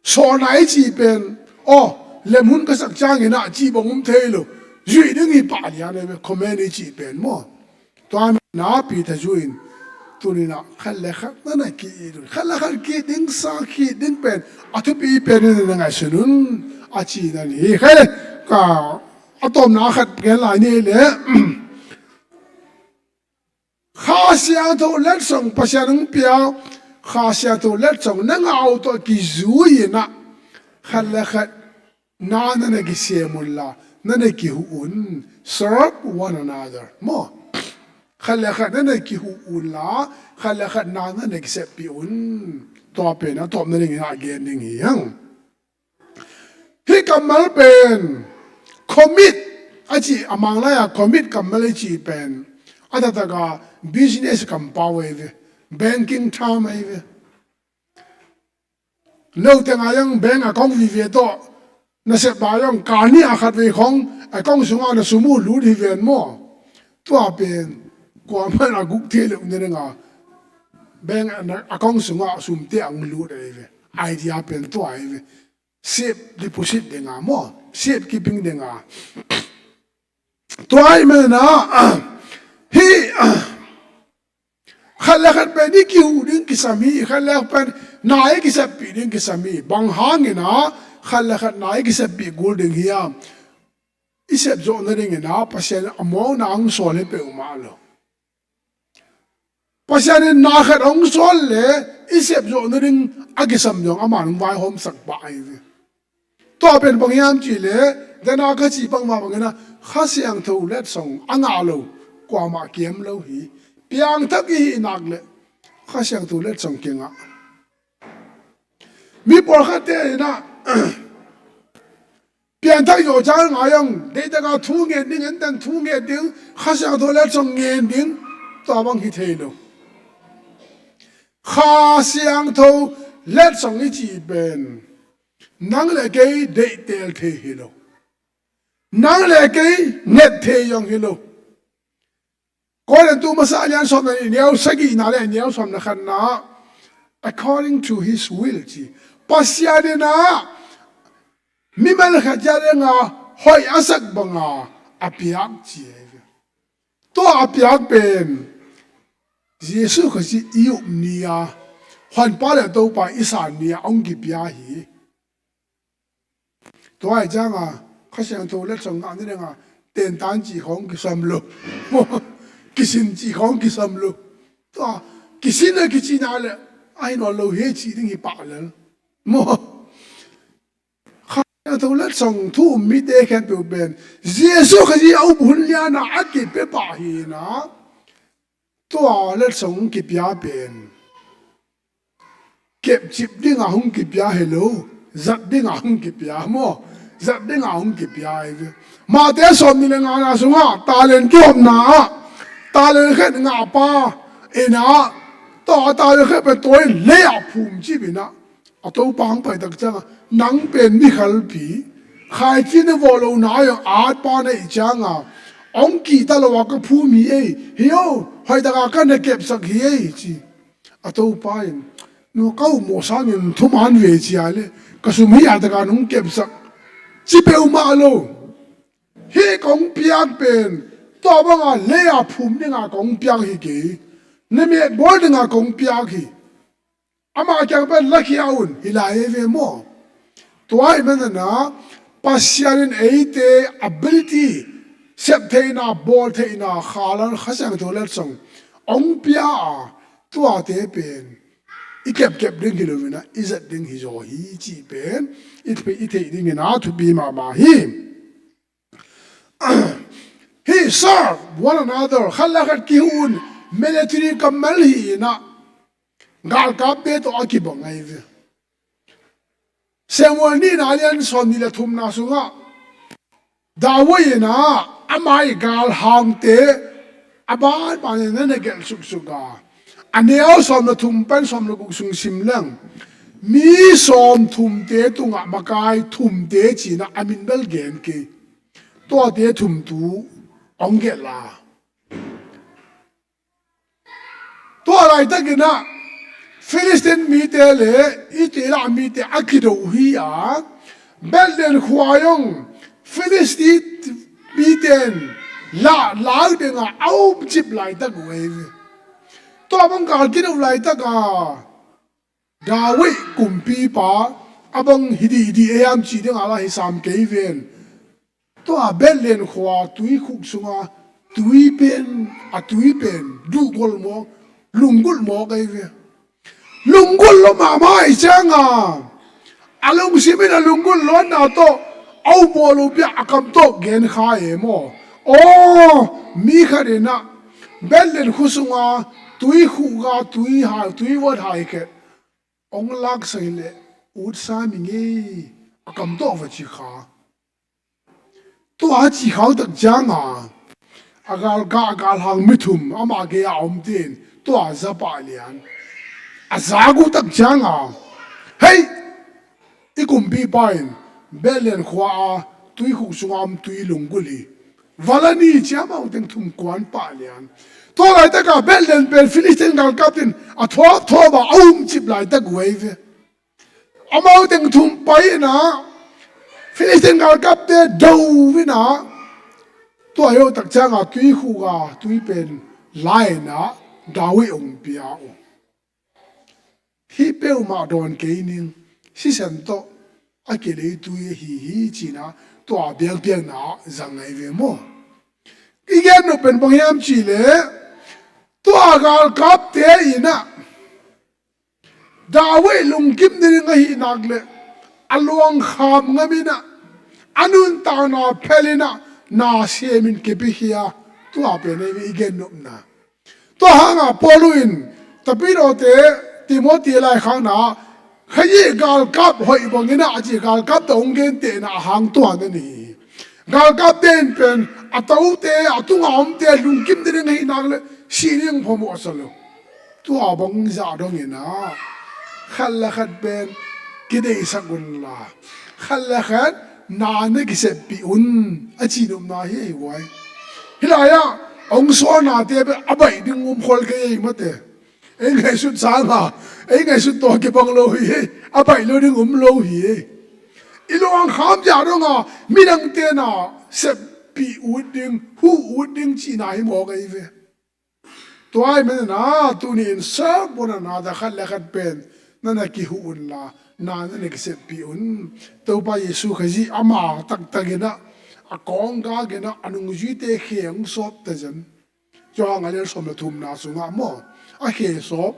Sawlna i cih pen, aw, lemhun ka sak ciangin ah cih bang um thei lo. Zuih ding hi pah lian ahi ve, command i cih pen maw. Tua manin ah Peter zu in tunin ah khat le khat nana ki-it un. Khat le khat ki-it ding sa, ki-it ding pen a thupi pen in na ngaihsun un a cihna hi. Khat le ka a tawpna khat gen lai ni le. Kha Siangtho letsong Pasian hong pia, Kha Siangtho letsong na ngah uh tawh kizui in ah, khat le khat na na na kisem un la, na na kihuh un. Serve one another maw. Khat le khat na na kihuh un la, khat le khat na na na kiseppih un. Tua pen a tawpna dingin a gen ding hi hang. Hih kammal pen commit a cih, a Mang lai-a commit kammal a cih pen a taktak a business kampau ahi ve, banking term ahi ve. Note ngai ang, bank account vive tawh nasep bai ang, kani a khat vei khong account sungah na sum uh lut hi ven maw. Tua pen kuamah na guk thei lo na ding a, bank account sungah sumte ang lut ahi ve. Idea pen tua ahi ve. Safe deposit ding a maw, safe keeping ding a. Tua ahih manin ah, hih khat le khat pen i kihuh ding kisam hi, khat le khat pen na i kiseppih ding kisam hi. Bang hangin ah khat le khat na i kiseppih kul ding hiam? I sepzawh nadingin ah Pasian a mawkna hong sawl hi peuhmah lo. Pasian in na khat hong sawl le i sepzawh nading a kisam zong amah hong vaihawmsak pah ahi ve. Tua pen bang hiam cih le, dena ka cih bangmah bangin ah Kha Siangtho letsong a ngah lo kuamah kiam lo hi. Piangthak i hih nak le Kha Siangtho letsong kingah. Mi pawlkhatte in ah piangthak zawh ciang ngai ang, deihtak a thu ngen ding, enten thu ngen ding, Kha Siangtho letsong ngen ding, tua bang hi thei lo. Kha Siangtho letsong i cih pen nang le kei deihtel thei hi lo. Nang le kei nget thei zong hi lo. Korintu masa a lian sawmna nih, neu sagihna le neu sawmna khatna, according to his will ci. Pasian in ah mimal khat ciat ding a hoih a sak banga a piak ci ahi ve. Tua a piak pen Jesu Khazih i up ni a, Honpa le Topa i san ni a hong kipia hi. Tua ahih cianga Kha Siangtho letsong ngah ni ding a, tentan cih khawng kisam lo. Kisin cih khawng kisam lo. Tua kisin a kicihna le a hi nawn lo hi cih ding hi pah lel. Maw. Kha Siangtho letsong thu um mite khempeuh pen Jesu Khazih a up hun liana a kipia pah hi na. Tua letsong kipia pen kepcip dinga hong kipia hi lo, zat dinga hong kipia maw, zat dinga hong kipia hi ve. Matthai sawmnih le ngana sungah talent kihopna ah talent khat ngahpa in ah, tua talent khat pen tua in lei-ah phum cip in ah, a topa hong pai tak cianga, nang pen mi khalpi, khaici na vawh lo nai aw, atpa na hih cianga hong kihta lo a ka phum hi ei, hi o, hoih taka ka na kepsak hi ei ci. A topa in, nu ka up mawh sangin thuman ve cia le, ka sum hi a taka nong kepsak ci peuhmah lo. Hih kong piak pen tua banga lei-a phum dinga kong piak hi kei, na metbawl dinga kong piak hi. Amah kiang pen lakhia un hi lai ei ve maw. Tua ahih manin ah Pasian in eite ability, septheihna, bawltheihna, khalal Kha Siangtho letsong hong pia a, tuate pen i kepkep ding hi lo in ah i zat ding hi zaw hi cih pen i theih, i theih dingin ah thupi mahmah hi. Hih serve one another, khat le khat kihuh un, military kammal hi in ah, galkapte tawh a kibang ahi ve. Samuel nihna lian sawmnih le thumna sungah David in ah ama ii galhangte a banban in na na gelh suksuk a, a neu sawm le thum pan sawm le guk sung sim leng, mi sawmthumte tungah makai thumte ci-in ah a min bel gen kei. Tuate thum tu hong gelh a, tua laitakin ah Philistine mite le Israel mite a kido uh hi a, Bethlehem khua zong Philistine mite in lah lak dinga a umcip laitak uh ahi ve. Tua bang gal kido laitak a David kumpipa a bang hi dihdih ei hiam cih dingah lah hi sam kei ven. Tua Bethlehem khua tuikhuk sunga tui pen, a tui pen duhgol mawk, lunggulh mawk ahi ve. Lunggulh lo mahmah ahih cianga a lungsim in a lunggulh luatna tawh a upmawh lopi-a a kam tawh gen kha e maw. Aw, mi khat in ah Bethlehem khua sunga tuikhuk a tui hai, tui vuat hai khe ong laksak hileh ut sam ing ei, a kam tawh va ci kha. Tua a ci khau tak cianga a galkap, a galhang mi thum amah gei-a omte in tua za pah lian. A zak uh tak cianga, "Hei, i kumpipa in Bethlehem khua-a tuikhuk sunga om tui lunggulh hi. Va la ni," ci-a amau teng thum kuan pah lian. Tua laitaka Bethlehem pen Philistine galkapte in a thawpthawp a, a umcip laitak uh ahi ve. Amau teng thum pai in ah Philistine galkapte do in ah, tua hi lo tak cianga tuikhuk a tui pen la in ah David ong pia uh. "Hih peuhmah dawn kei ning, sisan tawh a kilei tui ahi hi," ci-in ah tua biakpiakna ah zang ahi ve maw. I gen nop pen bang hiam cihleh, tua galkapte in ah David lungkim ding ahih nak leh a luangkham ngam in ah, a nuntakna phel in ah, na sem in kipiakhia. Tua pen ahi ve i gen nopna. Tua hanga Paul in Tapidaw te, Timoti laikhakna ah, "Kha hih galkap hoih bangin ah," a ci, galkapte ong gentehna a hang tua na ni hi. Galkapte in pen a tote, a tunga omte lungkim ding ahih nak leh sih ding phamawh sa lo. Tua bang zah dongin ah khat le khat pen kideihsak unla, khat le khat na na kiseppih un, a ci nopna hi ei guai. Hih lai-ah ong sawlnate pen a baih ding um khol kei ei mate. Ei ngaihsut sanga, ei ngaihsut tawh kibang lo hi ei. A baih lo ding um lo hi ei. I luangkham zah donga midangte na seppih ut ding, huh ut ding cihna hi mawk ahi ve. Tua ahih manin ah tuni-in sermon a na ta khat le khat pen na na kihuh unla, na na na kiseppih un. Topa Jesu Khazih ama taktakin ah a kawnggak in ah a nungzuite khe hong sawp ta zen. Johan a lian sawm le thumna sungah maw, a khe sawp.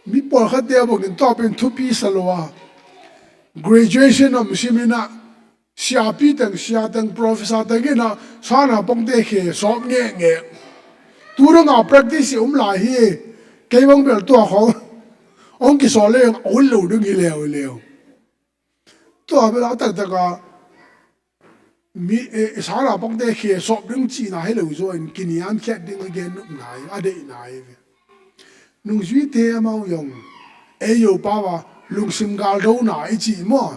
Mi pawlkhatte bangin tua pen thupi sa lo a, graduation om sim in ah siapi teng, sia teng, professor teng in ah sangnaupangte khe sawp ngekngek. Tu dongah practice i om lai hi. Kei bang bel tua khawng hong kisawl leng a ut lo ding hi leuleu. Tua bel a taktak a mi, eh, sangnaupangte khe sawp ding cihna hi lo zaw in kiniamkhiat ding a gen nopna hi, a deihna hi ve. Nungzuite amau zong ei yopa a lungsim galdona i cih maw.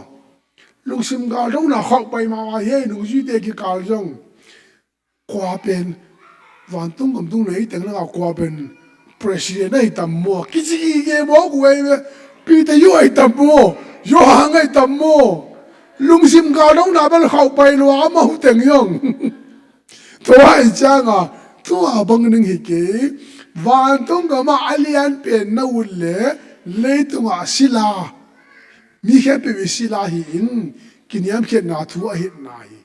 Lungsim galdona khauhpai mahmah hi ei, nungzuite kikal zong. Kua pen vantung gam tung nei teng langa kua pen president ahi tam maw, kici gige mawk uh ahi ve. Peter Yu ahi tam maw, Johan ahi tam maw. Lungsim galdona bel khauhpai lua amau teng zong. Tua ahih cianga tua bang ding hi kei. Vantung gamah a lian pen na ut leh leitungah sila, mi khempeuh i sila hi-in kiniamkhiatna thu a hitna hi.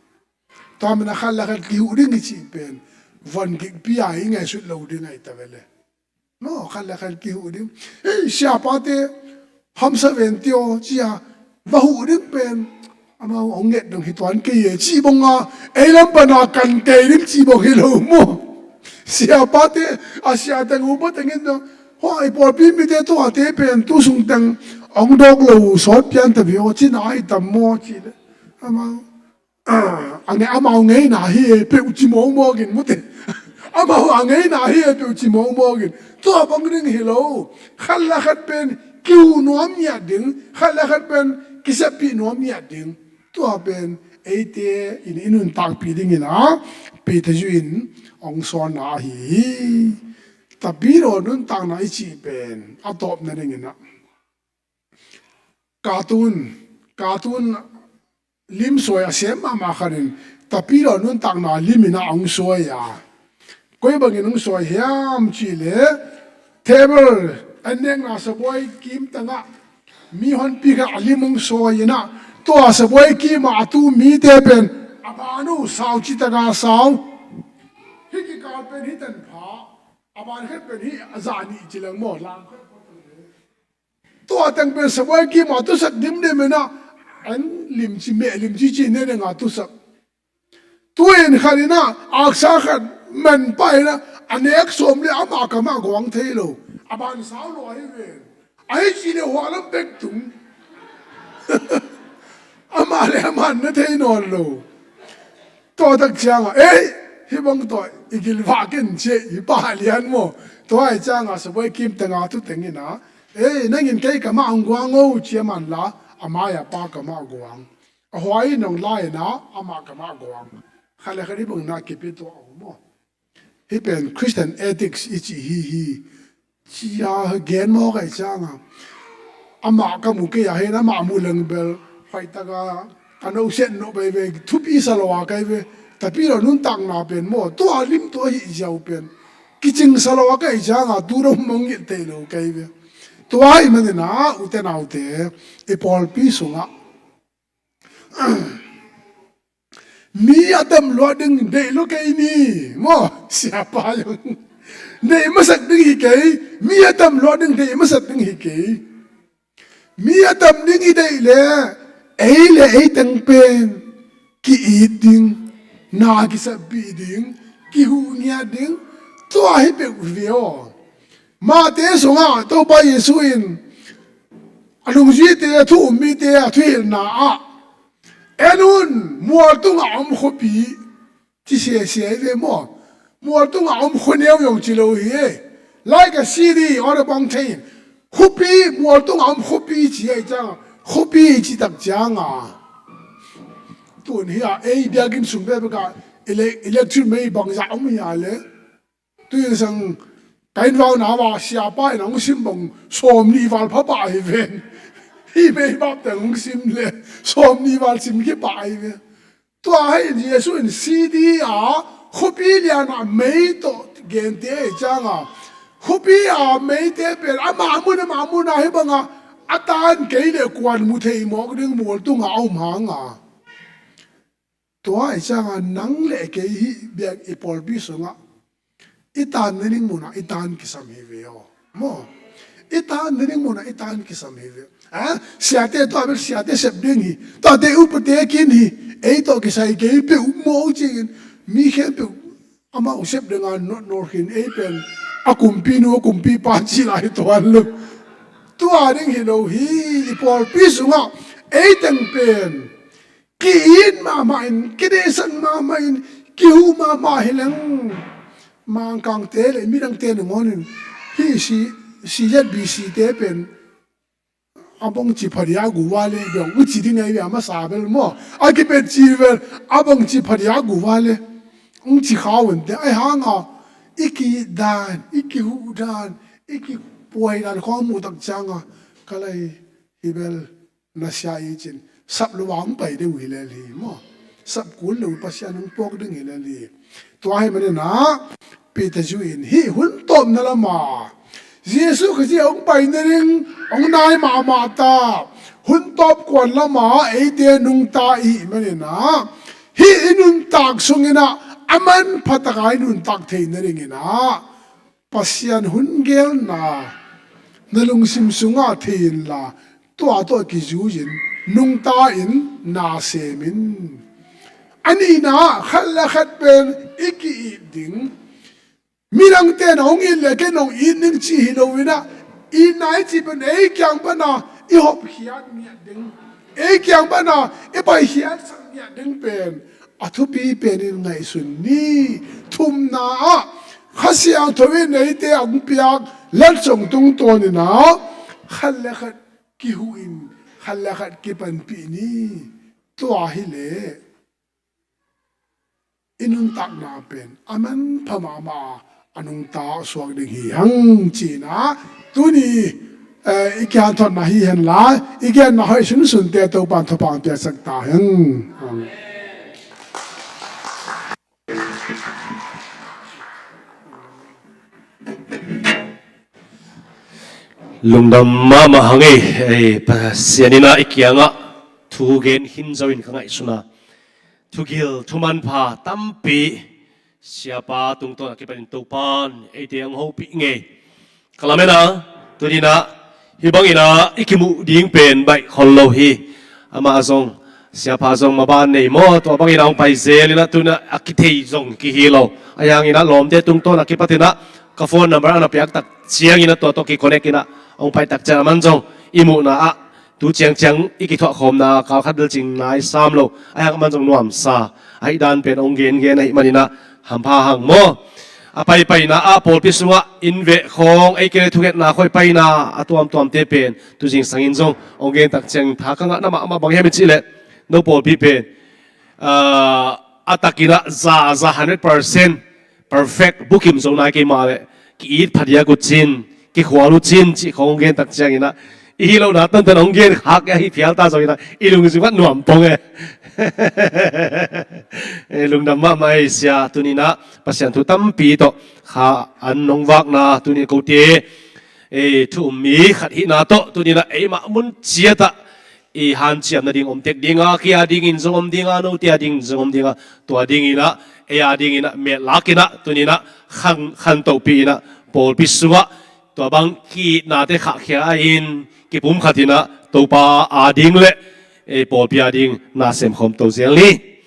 Tua manin a khat le khat kihuh ding i cih pen von gikpi a i ngaihsut lo ding ahi ta ve le. Maw, khat le khat kihuh ding. Ei, siapate hamsa ven tio ci-a va huh ding pen amau hong nget dong hi tuan kei e, cih banga ei lam pana kan tei ding cih bang hi lo maw. Siapate, a sia teng upa teng in dong, hua i pawlpi mite tuate pen tu sung teng hong dawk lo sawt pian ta ve aw, cihna ahi tam maw cih leh amau a nge, amau ngeina hi e peuh ci mawkmawk in mute. Amau a ngeina hi e peuh ci mawkmawk in. Tua bang ding hi lo. Khat le khat pen kihuh nuam ngiat ding, khat le khat pen kiseppih nuam ngiat ding. Tua pen eite in i nuntakpih dingin a Peter Yu in hong sawlna ahi hi. Tapidaw nuntakna i cih pen a tawpna dingin a cartoon, cartoon lim suai a sem mahmah khat in Tapidaw nuntakna lim in a hong suai a. Koi bangin hong suai hiam cih leh table, an nekna sabuai kim tangah mi honpi khat a lim hong suai in a, tua sabuai kim ah a tu mite pen A ban uh sau citaka sau. Hih kikal pen hih tanpha, a ban khat pen hih a zah nih ci leng maw, lam khat. Tua teng pen sabuai kim a tusak dimdim in ah, an limci, meh limci ci ne ding a tusak. Tu in khat in ah, aksa khat man pah in ah, a nek sawm le amah kamah guang thei lo. A ban sau lo ahi ven. Ahi ci le hua lam pek tung. Amah le amah na thei nawn lo. Tua tak ciangah, ei, hih bang tawh i gilvah ken ci, i pah lian maw. Tua ahih ciangah sabuai kim teng a thu teng in ah, ei, nang in kei kamah hong guang o ci a man la, a mai-ah pa kamah guang. A huai in hong la in ah, amah kamah guang. Khat le khat hih bang na kipia tuah uh maw. Hih pen Christian ethics i cih hi hi. Ci a gen mawk ahih ciangah, amah ka mu kei a, hih amah mu leng bel hoih taka ka no set no veve, thupi sa lo a kai ve. Tapi lo nuntakna pen maw, tua lim tua hih ziau pen kicing sa lo a kai ciangah tu dong mong ngilh thei lo kai ve. Tua ahih manin ah, ute naute, i pawlpi sungah mi a tam luat ding deih lo kei ni, maw, siapa zong. Deih masak ding hi kei, mi a tam luat ding deih masak ding hi kei. Mi a tam ding i deih le, ei le ei teng pen ki-it ding, na kisapih ding, kihuh ngiat ding, tua hi peuh hi ve aw. Matthai sungah Topa Jesu in a lungzuite, a thu um mite a thuhilhna ah, en un, mual tungah om khuapi, ci siasia hi ve maw. Mual tungah om khuaneu zong ci lo hi. Like a city on a mountain. Khuapi, mual tungah om khuapi ci ahih ciangah, khuapi ci tak ciangah, tun hi a, ei biakinn sung bekbek ah ele-, electric mei bangzah om hi a le. Tui sang ka inn vak na va siapa in hong sim bang sawm nih val pha pah hi ven. Hih mei bap teng hong sim le sawm nih val sim khia pah hi ven. Tua hi in Jesu in city a khuapi lian ah mei tawh gente ahih ciangah, khuapi a meite pen amah mun amah mun ah hih bangah a tan kei le kuan mu thei mawk ding mual tungah a om hangah. Tua ahih ciangah nang le kei hih biak i pawlpi sungah i tan nading munah i tan kisam hi ve aw. Maw? I tan nading munah i tan kisam hi ve. Ha? Siate tua bel siate sep ding hi. Tuate upate kin hi. Ei tawh kisai kei peuh maw cingin. Mi khempeuh amau sep dinga nawtnawt khin ei pen a kumpinu a kumpipa ci lai tuan lo. Tua ding hi lo hi. I pawlpi sungah ei teng pen ki-it mahmah in, kideihsak mahmah in, kihuh mahmah hi leng. Mangkangte le midangte nungawnin hih si, si Z B C te pen a bangci phadia guva le, biang uci ding ai bia masa bel maw. A kipet ci bel a bangci phadia guva le. Ungci khawante ai hanga i ki-it dan, i kihuh dan, i kipuai dan khawng muh tak cianga ka lai hi bel. Nasia i cin sap lo a hong pai deuh hi lel hi maw? Sap kul lo Pasian hong puak ding hi lel hi. Tua hi maninah Peter zu in hih hun tawpna lama Jesu Khazih hong pai nading hong nai mahmah ta. Hun tawp kuan lama eite nungta i hih maninah hih i nuntak sunginah a manphataka i nuntak thei nadinginah Pasian hun gelna na lungsim sungah thei inla, tua tawh kizuiin nungta in na sem in. A nihna ah khat le khat pen i ki-it ding. Midangte na hong it le ken hong it ning cih hi loinah, itna i cih pen ei kiang pana i hopkhiat ngiat ding, ei kiang pana i paikhiatsak ngiat ding pen a thupi penin ngaihsun ni. Thumna ah Kha Siangtho in eite a hong piak letsong tungtawninah khat le khat kihuhin khat le khat kipanpih ni. Tua hileh i nuntakna pen a manpha mahmah a nungta suak ding hi hang cinah tuni, eh, i kihanthawnna hi henla i genna hoih sunsunte Topan thupha piaksak ta hen. Amen. Lungdam mahmah hang ei, ei Pasian inah i kiangah thu gen khin zo in ka ngaihsuna. thugil thumanpha tampi siapa tungtawn a kipatin Topan eite hong hopih ngei. Ka lamen a, tuninah hih banginah i kimuh ding pen baih khol lo hi. Amah zong, siapa zong maban nei maw, tua banginah hong pai zel inah tunah a kithei zong kihi lo. Ahi hanginah lawmte tungtawn a kipatinah ka phone number a na piak tak cianginah tua tawh kiconnect inah hong pai tak ciang aman zong i muhna ah tu ciangciang i kithuah khawmna kal khat bel cing nai sam lo. Ahi hang aman zong nuamsa ahi dan pen hong gengen ahi maninah hampha hang maw. A paipaina ah pawlpi sungah inn veh khawng ei kei le thungetna khawng i paina a tuamtuamte pen tu zingsangin zong hong gen tak ciangin tha ka ngahna mahmah bang hiam i cih leh no pawlpi pen, ah, a takinah za za hundred percent perfect bukim zo nai kei mah leh ki-it phadiak uh cin, kikhual uh cin cih khawng hong gen tak cianginah i hih lohna tonton hong gen khak ahi phial ta zonginah i lungsim khat nuam pong e. Eh, lungdam mahmah ei sia. Tuninah Pasian thu tampi tawh kha an nong vakna tunin kote, eh, thu um mi khat hihna tawh tuninah eimah mun ciatah i hanciam nading om tek dinga, kei a dingin zong om dinga, note a dingin zong om dinga, tua dinginah ei a dinginah metlak inah tuninah khan, khantohpih inah pawlpi sungah tua bang ki-itnate khahkhia in kipumkhat inah Topa a ding le ei pawlpi a ding na semkhawm to zel ni.